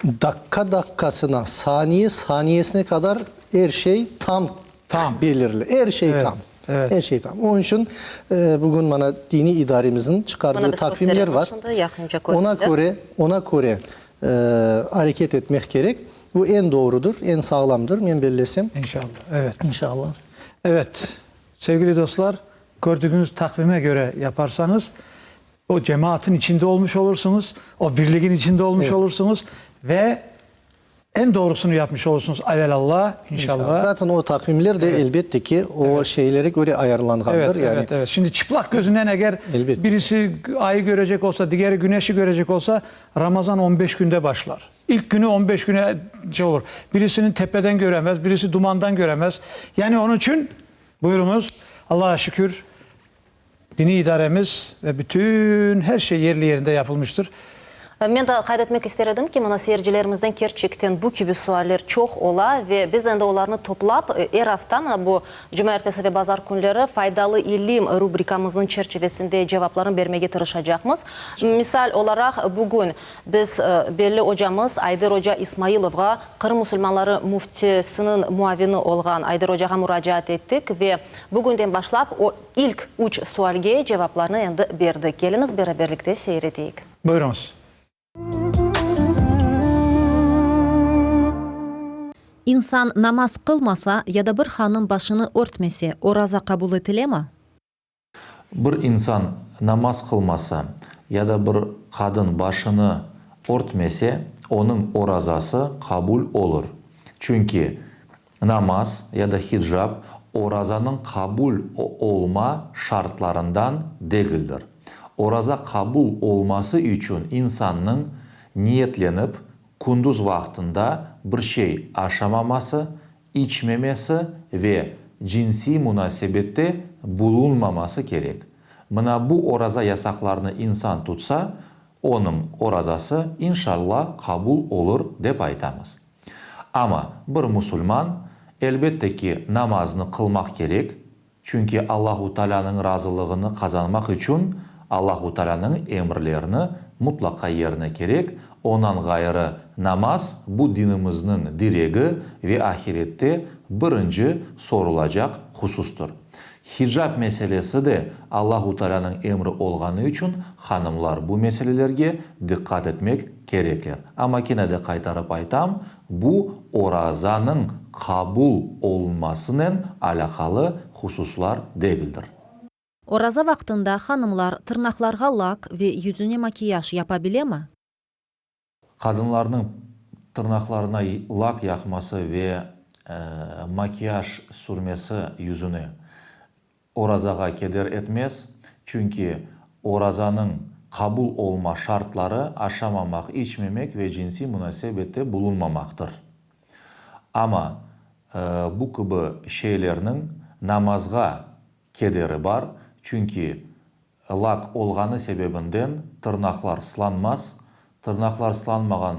Speaker 3: daqqa-daqqasına, saniye-saniyesine qadar er şey tam Tam. Belirli. Er şey tam. Er şey tam. Onıñ içün bugün mana diniy idaremizniñ çıqardığı taqvimler var. Ona köre, ona köre areket etmek kerek. Bu eñ doğrudır, eñ sağlamdır, men bellesem.
Speaker 1: İnşallah. Evet.
Speaker 3: İnşallah.
Speaker 1: Evet. Sevgili dostlar, kördügüñiz taqvime köre yaparsañız, o cemaatın içinde olmuş olursıñız, o birligin içinde olmuş olursıñız ve Eñ doğrusını yapmış olursunuz, evelallah, inşallah.
Speaker 3: Zaten o taqvimler de elbette ki, o şeylere köre ayarlanğandır.
Speaker 1: Evet, evet, evet. Şimdi çıplaq gözünen eger birisi ayı görecek olsa, digeri güneşi görecek olsa, Ramazan on beş künde başlar. İlk günü on beş güne şey olur. Birisinin tepeden göremez, birisi dumandan göremez. Yani onıñ içün, buyurıñız, Allaha şükür, Diniy idaremiz ve bütün her şey yerli yerinde yapılmıştır.
Speaker 2: Men daa qayd etmek ister edim ki, mına seyircilerimizden kerçekten bu kibi sualler çoq ola ve biz endi olarnı toplap, er afta, mına bu cumaertesi ve bazar künleri Faydalı ilim rubrikamıznıñ çerçivesinde cevaplarını bermege tırışacaqmız. Misal olaraq, bugün biz belli ocamız Ayder oca İsmailovğa, Qırım musulmanları müftisiniñ muavini olğan Ayder ocağa muracaat ettik ve bugünden başlap o, İlk üç sualge cevaplarnı endi berdi. Keliñiz, beraberlikte seyir eteyik.
Speaker 1: Buyurıñız.
Speaker 2: İnsan namaz qılmasa ya da bir hanım başını örtmese, oraza qabul etilemi?
Speaker 8: Bir insan namaz qılmasa ya da bir qadın başını örtmese, onıñ orazası qabul olur. Çünki Namaz ya da hicab orazanıñ qabul olma şartlarından degildir. Oraza qabul olması içün insannıñ niyetlenip kündüz vaqtında bir şey aşamaması, içmemesi ve cinsiy munasebette bulunmaması kerek. Mına bu oraza yasaqlarını insan tutsa, onıñ orazası inşalla qabul olur dep aytamız. Amma bir musulman, elbette ki, namaznı qılmaq kerek, çünki Allahu Taalânıñ razılığını qazanmaq içün Allahu Taalânıñ emirlerini mutlaqa yerine kerek, ondan ğayrı namaz, bu dinimizniñ diregi ve ahirette birinci sorulacaq husustır. Hicab meselesi de Allahu Taalânıñ emri olğanı içün hanımlar bu meselelerge diqqat etmek kerekler. Amma kene de qaytarıp aytam, bu orazanıñ qabul olunmasınen alâqalı hususlar degildir.
Speaker 2: Oraza vaqtında hanımlar tırnaqlarğa lak ve yüzüne makiyaj yapabilemi?
Speaker 8: Qadınlarnıñ tırnaqlarına lak yaqması ve makiyaj sürmesi yüzüne orazağa keder etmez, çünki orazanıñ qabul olma şartları aşamamaq, içmemek ve cinsiy munasebette bulunmamaqtır. Amma bu kibi şeylerniñ namazğa kederi bar, çünki Lak olğanı sebebinden tırnaqlar sılanmaz, tırnaqlar sılanmağan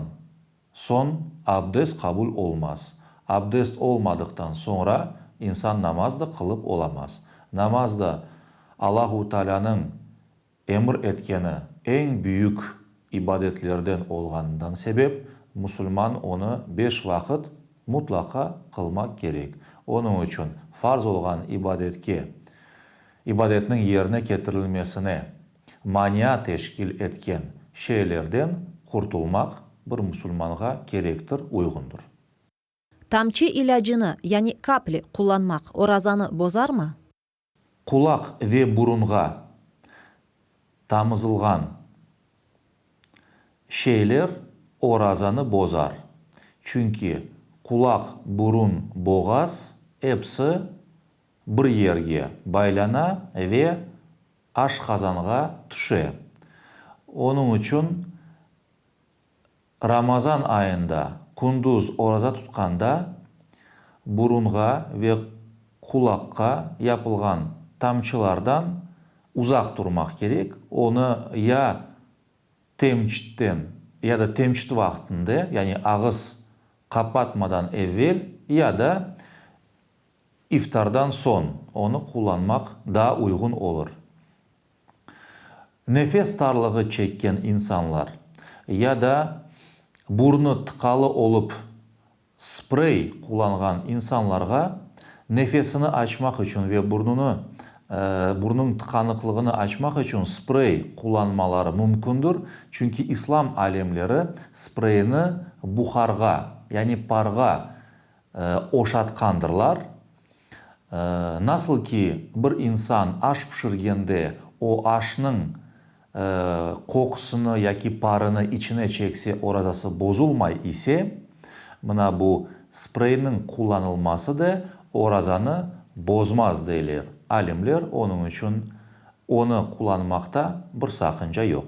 Speaker 8: soñ abdest qabul olmaz. Abdest olmadıqtan soñra insan namaz da qılıp olamaz. Namaz da Allahu Taalânıñ emir etkeni eñ büyük ibadetlerden olğanından sebep musulman onı beş vaqıt mutlaqa qılmaq kerek. Onıñ içün farz olğan ibadetke İbadetniñ yerine ketirilmesine mania teşkil etken şeylerden qurtulmaq bir musulmanğa kerektir, uyğundır.
Speaker 2: Tamçı ilâcını, yani kapli, qullanmaq orazanı bozarmı?
Speaker 8: Qulaq ve burunğa tamızılğan şeyler orazanı bozar. Çünki qulaq, burun, boğaz episi bir yerge baylana ve aşqazanğa tüşe. Onıñ içün Ramazan ayında kündüz oraza tutqanda burunğa ve qulaqqa yapılğan tamçılardan uzaq turmaq kerek, onı ya temçitten, ya da temçit vaqtında, yani ağız qapatmadan evel, ya da iftardan soñ onı qullanmaq daa uyğun olur. Nefes tarlığı çekken insanlar ya da burnu tıqalı olıp sprey qullanğan insanlarğa nefesini açmaq içün ve burnunı burnunıñ tıqanıqlığını açmaq içün sprey qullanmaları mümkündir, çünki islam alimleri spreyni buharğa, yani parğa oşatqandırlar. Nasıl ki, bir insan aş pişirgende o aşnıñ qoqusını yaki parını içine çekse orazası bozulmay ise, mına bu spreyniñ qullanılması da orazanı bozmaz deyler alimler, onıñ içün onı qullanmaqta bir saqınca yoq.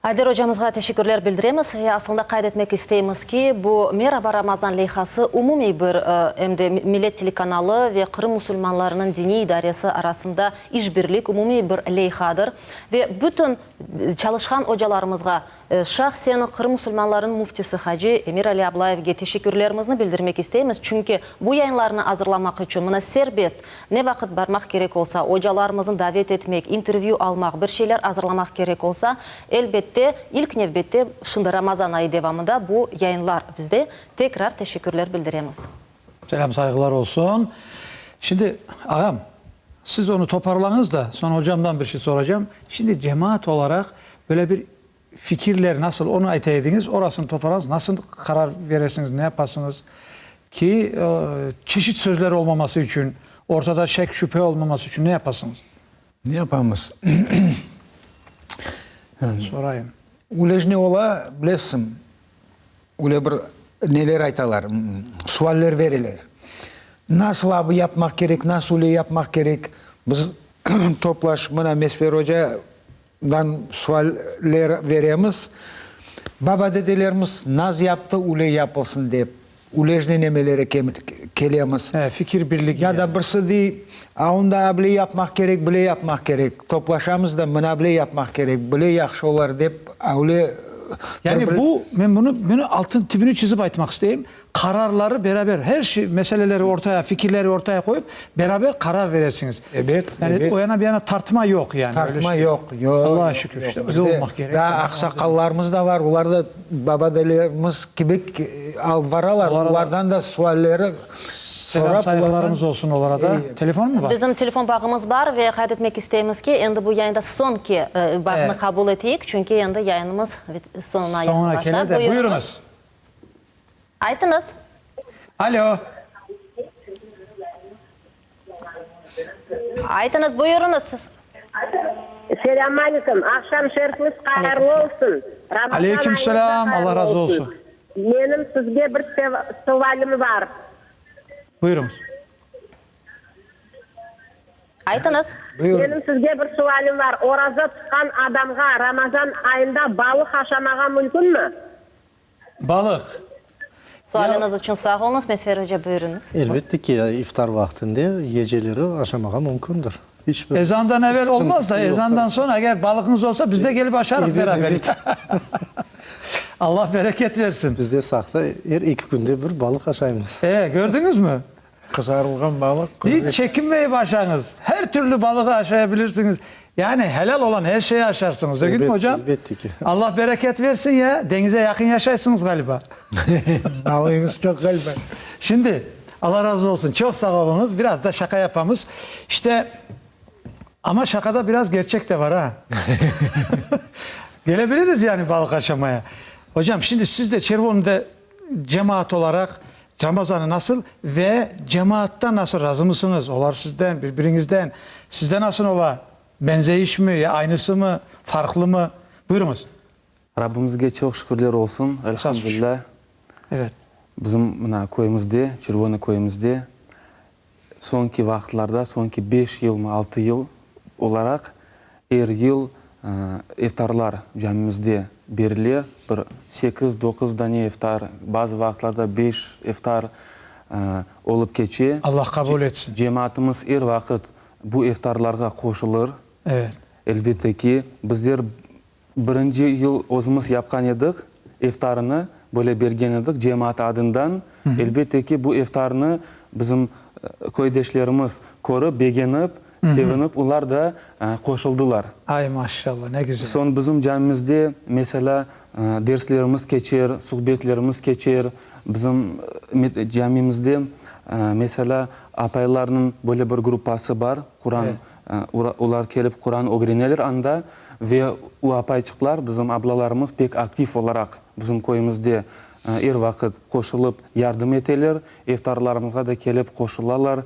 Speaker 2: Ayder ocamızğa teşekkürler bildiremiz ve aslında qayd etmek isteymiz ki, bu Meraba Ramazan leyhası umumiy bir em de Millet telekanalı ve Qırım musulmanlarınıñ diniy idaresi arasında işbirlik umumiy bir leyhadır ve bütün çalışqan ocalarımızğa, şahsen Qırım musulmanlarınıñ müftisi hacı Emirali Ablayevge teşekkürlerimizni bildirmek isteymiz, çünki bu yayınlarnı azırlamaq içün mına serbest Ne vaqıt barmaq kerek olsa, ocalarımıznı davet etmek, intervyü almaq, bir şeyler azırlamaq kerek olsa, elbette, ilk nevbette, şimdi Ramazan ayı devamında bu yayınlar bizde. Tekrar teşekkürler bildiremiz.
Speaker 1: Selâm sayğılar olsun. Şimdi, ağam, siz onı toparlañız da, soñ ocamdan bir şey soracam. Şimdi cemaat olaraq böyle bir fikirler nasıl, onı ayta ediñiz, orasını toparlañız, nasıl qarar veresiñiz, ne yapasıñız ki, çeşit sözler olmaması içün, ortada şek, şübhe olmaması içün ne yapasıñız?
Speaker 6: Ne yapamız?
Speaker 1: Sorayım.
Speaker 6: Öyle ne ola, bilesiñ, öyle bir neler aytalar, sualler bereler. Nasıl abı yapmaq kerek, nasıl öyle yapmaq kerek? Biz toplaş, mına Mesfer oca Dan sualler veremiz. Baba-dedelerimiz naz yaptı, üle yapılsın dep, ülejne nemelere kelemiz.
Speaker 1: He, fikir birligi.
Speaker 6: Ya da birisi dey, a onda able yapmaq kerek, bile yapmaq kerek. Toplaşamız da, mına able yapmaq kerek, bile yahşı olar dep, öyle
Speaker 1: Yani bu, men bunı, bunı altın tibini çizip aytmaq isteyim, Qararları beraber, her şey, meseleleri ortaya, fikirleri ortaya qoyıp, beraber qarar veresiñiz.
Speaker 6: Ebet,
Speaker 1: Yani
Speaker 6: ebet.
Speaker 1: o yana bir yana tartma yoq yani. Öyle
Speaker 6: Tartma
Speaker 1: şey.
Speaker 6: yoq, yoq,
Speaker 1: Allağa
Speaker 6: yoq,
Speaker 1: şükür,
Speaker 6: yoq.
Speaker 1: işte öyle
Speaker 6: Bizde
Speaker 1: olmaq kerek.
Speaker 6: daa aqsaqallarımız da var, olar da baba-dedelerimiz kibi alıp baralar, olardan da sualleri
Speaker 1: Selâm
Speaker 6: sorap,
Speaker 1: sayğılarımız
Speaker 6: olardan
Speaker 1: olsun olara da. Telefon mı var?
Speaker 2: Bizim telefon bağımız bar ve qayd etmek isteymiz ki, endi bu yayında soñki bağnı qabul eteyik, çünki endi yayınımız soñuna
Speaker 1: Soñuna
Speaker 2: yaqınlaşa.
Speaker 1: kele de.
Speaker 2: Buyurıñız.
Speaker 1: Buyurıñız.
Speaker 2: Aytıñız.
Speaker 1: Alo.
Speaker 2: Aytıñız, buyurıñız siz.
Speaker 7: Selâm aleyküm. Aqşam şerifñiz hayırlı olsun. Ramazan
Speaker 1: Aleyküm
Speaker 7: ayıñız da
Speaker 1: selâm. Allah
Speaker 7: hayırlı
Speaker 1: razı
Speaker 7: olsun.
Speaker 1: olsun.
Speaker 7: Menim sizge bir sualim bar.
Speaker 1: Buyurıñız.
Speaker 2: Aytıñız.
Speaker 7: Menim sizge bir sualim bar. Oraza tutqan adamğa Ramazan ayında balıq aşamağa mümkünmi?
Speaker 1: Balıq.
Speaker 2: Sualiñiz içün sağ oluñız, Mesfer oca, buyurıñız.
Speaker 3: Elbette ki, iftar vaqtinde geceleri aşamağa mümkündir. İç bir
Speaker 1: Ezandan evel olmaz da,
Speaker 3: sıqıntısı yoqtır.
Speaker 1: ezandan soñ eger balıqıñız olsa, biz de kelip aşarıq beraber.
Speaker 3: Ebet, ebet.
Speaker 1: Allah bereket versin.
Speaker 3: Bizde Saqta er eki künde bir balıq aşaymız.
Speaker 1: E, kördiñizmi?
Speaker 6: Qızarılğan balıq.
Speaker 1: Hiç çekinmeyip aşañız. Her türlü balığı aşaya bilirsiñiz. Yani helal olan her şeyi aşarsıñız, degilmi,
Speaker 3: Elbet,
Speaker 1: ocam?
Speaker 3: elbette ki.
Speaker 1: Allah bereket versin ya, deñize yaqın yaşaysıñız ğaliba.
Speaker 6: Balığıñız çoq ğaliba.
Speaker 1: Şimdi, Allah razı olsun, çoq sağ oluñız, biraz da şaqa yapamız. İşte, amma şaqada biraz gerçek de var, ha. Kelebiliriz yani balıq aşamaya. Ocam, şimdi siz de Çervonıda cemaat olaraq. Ramazanı nasıl ve cemaattan nasıl razımısıñız? Olar sizden, bir-biriñizden, sizde nasıl ola? Benzeyiş mi, ya aynısı mı, farqlı mı? Buyurıñız.
Speaker 11: Rabbimizge çoq şükürler olsun, elhamdülilâ.
Speaker 1: Evet.
Speaker 11: Bizim mına köyümizde, Çervonıy köyümizde soñki vaqıtlarda, soñki beş yılmı, altı yıl olaraq er yıl iftarlar camimizde berile. Bir sekiz, doquz dane iftar, bazı vaqıtlarda beş iftar olıp keçe.
Speaker 1: Allah qabul etsin.
Speaker 11: Cemaatımız er vaqıt bu iftarlarğa qoşulır.
Speaker 1: Evet.
Speaker 11: Elbette ki, bizler Birinci yıl özümiz yapqan edik, iftarını böyle bergen edik cemaat adından. Elbette ki, bu iftarnı bizim köydeşlerimiz körip, begenip, sevinip, olar da qoşuldılar.
Speaker 1: Ay, maşallah, ne güzel.
Speaker 11: Soñ bizim camimizde, meselâ, derslerimiz keçer, suhbetlerimiz keçer. Bizim camimizde, meselâ, apaylarnıñ böyle bir gruppası bar, Quran, olar kelip Quran ögreneler anda. Ve o apayçıqlar, bizim ablalarımız pek aktiv olaraq bizim köyümizde er vaqıt qoşulıp yardım eteler, iftarlarımızğa da kelip qoşulalar,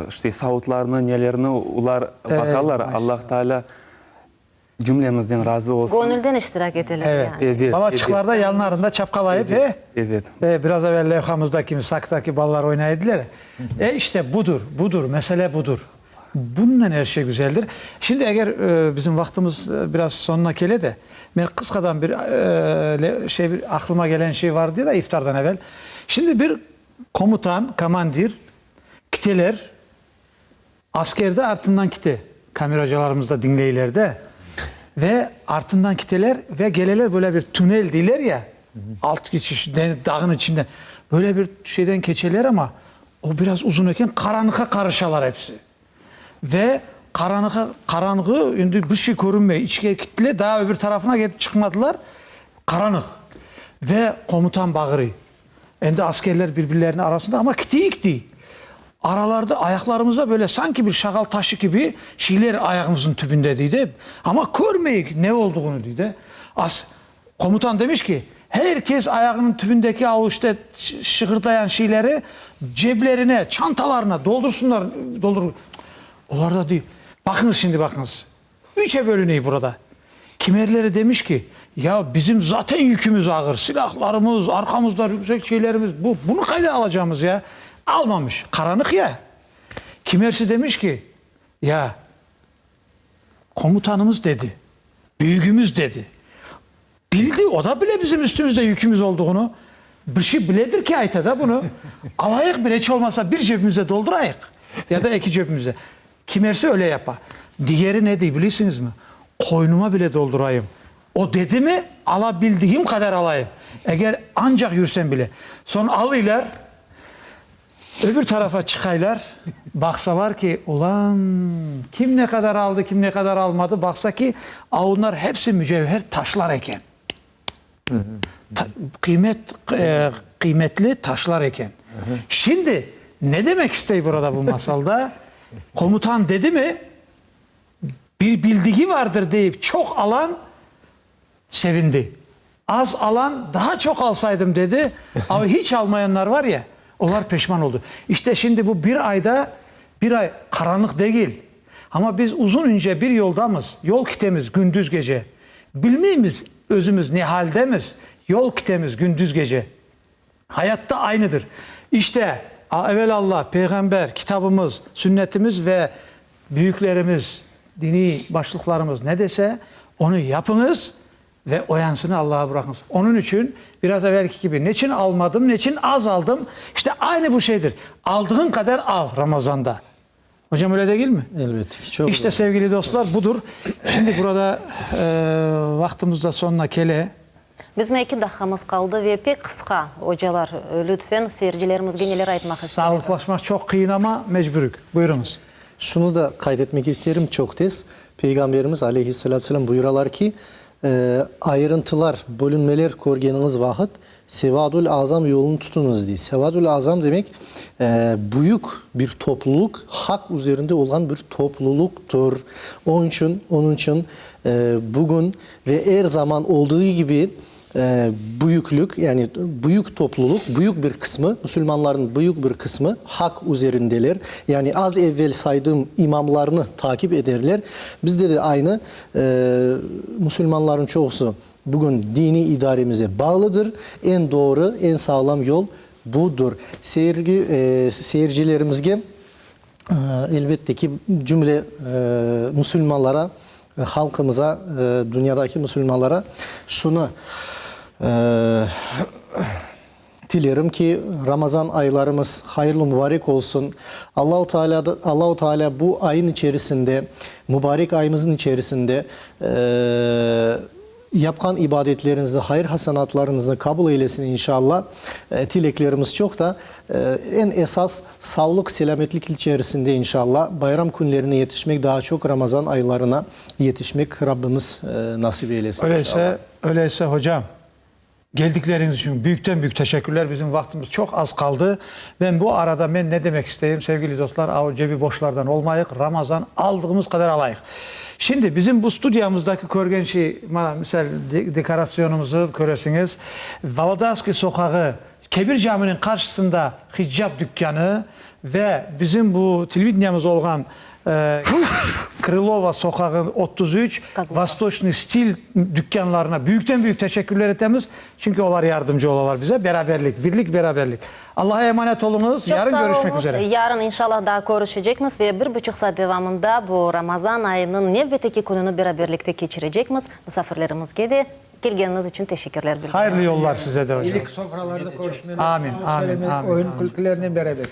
Speaker 11: işte savutlarnı, nelerni olar baqalar, Allah Taalâ cümlemizden razı olsun.
Speaker 2: Göñülden iştirak eteler yani.
Speaker 1: Evet. Balaçıqlar da yanlarında çapqalayıp, e?
Speaker 11: Evet.
Speaker 1: E, biraz evel levhamızda kimi Saktaki balalar oynay ediler. E, işte budur, budur, mesele budur. Bundan er şey güzeldir. Şimdi eger bizim vaqtımız biraz soñuna kele de, men qısqadan bir şey, bir aqlıma gelen şey var edi da iftardan evel. Şimdi bir komutan, komandir kiteler, asker de artından kite, kameracalarımız da diñleyler de, ve artından kiteler ve keleler böyle bir tünel deyler ya, alt keçiş, dağnıñ içinden, böyle bir şeyden keçeler amma, O biraz uzun eken, qaranlıqqa qarışalar episi. Ve qaranlıqqa, qaranğı, endi bir şey körünmey. İçke kittiler, daa öbür tarafına ketip çıqmadılar. Qaranlıq. Ve komutan bağırıy. Endi askerler bir-birleriniñ arasında, amma kitiyik dey. Aralarda ayaqlarımızda böyle sanki bir şağal taşı kibi şeyler ayağımıznıñ tübünde dey de. Amma körmeyik ne olduğını dey de. As, Komutan demiş ki, her kes ayağınıñ tübündeki avuçta şığırdayan şeyleri ceblerine, çantalarına doldursınlar, doldur. Olar da dey, baqıñız şimdi baqıñız, üçe bölüney burada. Kimerleri demiş ki, ya bizim zaten yükümüz ağır, silahlarımız, arqamızda rükzek şeylerimiz, bu, bunı qayda alacamız ya? Almamış, qaranıq ya. Kimersi demiş ki, ya Komutanımız dedi, büyügimiz dedi. Bildi, o da bile bizim üstümüzde yükümüz olduğunu. Bir şey biledir ki ayta da bunu. Alayıq bir, eç olmasa bir cebimize doldurayıq ya da eki cebimize. Kimersi öyle yapa. Digeri ne dey bilesiñizmi? Qoynuma bile doldurayım. O dedi mi, alabildigim qadar alayım. Eger ancaq yürsem bile. Soñ alıylar. Öbür tarafa çıqaylar, baqsalar ki, ulan, kim ne qadar aldı, kim ne qadar almadı, baqsa ki, avunlar hepsi mücevher taşlar eken. Qıymet, qıymetli taşlar eken. Şimdi, ne demek istey burada bu masalda? Komutan dedi mi, bir bildigi vardır deyip çoq alan, Sevindi. Az alan, daha çoq alsaydım dedi, amma hiç almayanlar var ya, olar peşman oldı. İşte şimdi bu bir ayda, bir ay qaranlıq degil, amma biz uzun ince bir yoldamız, yol kitemiz gündüz gece. Bilmeymiz özümiz ne haldemiz, yol kitemiz gündüz gece. Hayatta aynıdır. İşte, evel-Alla, Peyğamber, kitabımız, sünnetimiz ve büyüklerimiz, diniy başlıqlarımız ne dese, onı yapıñız ve o yansını Allağa bıraqıñız. Onıñ içün, biraz evelki kibi, neçün almadım, neçün az aldım, işte aynı bu şeydir. Aldığıñ qadar al Ramazanda. Hocam, öyle degilmi?
Speaker 3: Elbette ki, çoq
Speaker 1: İşte, sevgili dostlar, budur. Şimdi burada vaqtımız da soñuna kele.
Speaker 2: Bizim eki daqqamız qaldı ve pek qısqa, ocalar, lütfen, seyircilerimizge neler aytmaq ister ediñiz?
Speaker 1: Sağlıqlaşmaq çoq qıyın, amma mecburik. Buyurıñız.
Speaker 3: Şunı da qayd etmek isterim, çoq tez, Peyğamberimiz aleyhissalâtu vesselâm buyuralar ki, Ayırıntılar, bölünmeler körgeniñiz vaqıt, Sevadül Azam yolunı tutuñız, dey. Sevadül Azam demek, büyük bir toplulıq, haq üzerinde olğan bir toplulıqtır. Onıñ içün, onıñ içün bugün ve er zaman olduğı kibi. Büyüklük, yani büyük toplulıq, büyük bir qısmı, musulmanlarnıñ büyük bir qısmı haq üzerindeler. Yani az evvel saydığım imamlarnı takip ederler. Bizde de aynı, musulmanlarnıñ çoqusı bugün diniy idaremize bağlıdır. Eñ doğru, eñ sağlam yol budır. Seyirgi, seyircilerimizge, elbette ki, cümle musulmanlara, halqımıza, dünyadaki musulmanlara şunı tilerim ki, Ramazan aylarımız hayırlı mubarek olsun. Allahu Teala, Allahu Teala bu ayın içerisinde, mubarek ayımızın içerisinde Yapqan ibadetleriñizni, hayır-hasanatlarıñıznı qabul eylesin inşalla. Tileklerimiz çoq da, eñ esas sağlıq, selâmetlik içerisinde inşalla bayram künlerine yetişmek, daa çoq Ramazan aylarına yetişmek Rabbimiz nasip eylesin inşalla.
Speaker 1: Öyleyse, öyleyse hocam, keldikleriñiz içün büyükten-büyük teşekkürler. Bizim vaqtımız çoq az qaldı. Ben bu arada men ne demek isteyim, sevgili dostlar, av cebi boşlardan olmayıq, Ramazan aldığımız qadar alayıq. Şimdi bizim bu studiyamızdaki körgen şey, mana, misal, dekorasyonımızı köresiñiz, Volodarskiy soqağı, Kebir caminiñ qarşısında hicap dükkanı ve bizim bu televideniyamız olğan Krılova soqağı 33, Vostoçnıy stil dükkanlarına büyükten-büyük teşekkürler etemiz, çünki olar yardımcı olalar bize. Beraberlik, birlik, beraberlik. Allaha emanet oluñız,
Speaker 2: Çoq
Speaker 1: yarın
Speaker 2: sağ
Speaker 1: körüşmek
Speaker 2: oluñız.
Speaker 1: üzere.
Speaker 2: Yarın inşallah daa körüşecekmiz ve bir buçuq saat devamında bu Ramazan ayınıñ nevbetteki kününi beraberlikte keçirecekmiz. Musafirlerimizge de kelgeniñiz içün teşekkürler bildiremiz.
Speaker 1: Hayırlı yollar size de, hocam.
Speaker 6: İyilik sofralarda körüşmeler,
Speaker 1: Amin,
Speaker 6: sağlıq,
Speaker 1: amin,
Speaker 6: selâmet,
Speaker 1: amin,
Speaker 6: oyun
Speaker 1: amin.
Speaker 6: külkülernen beraber.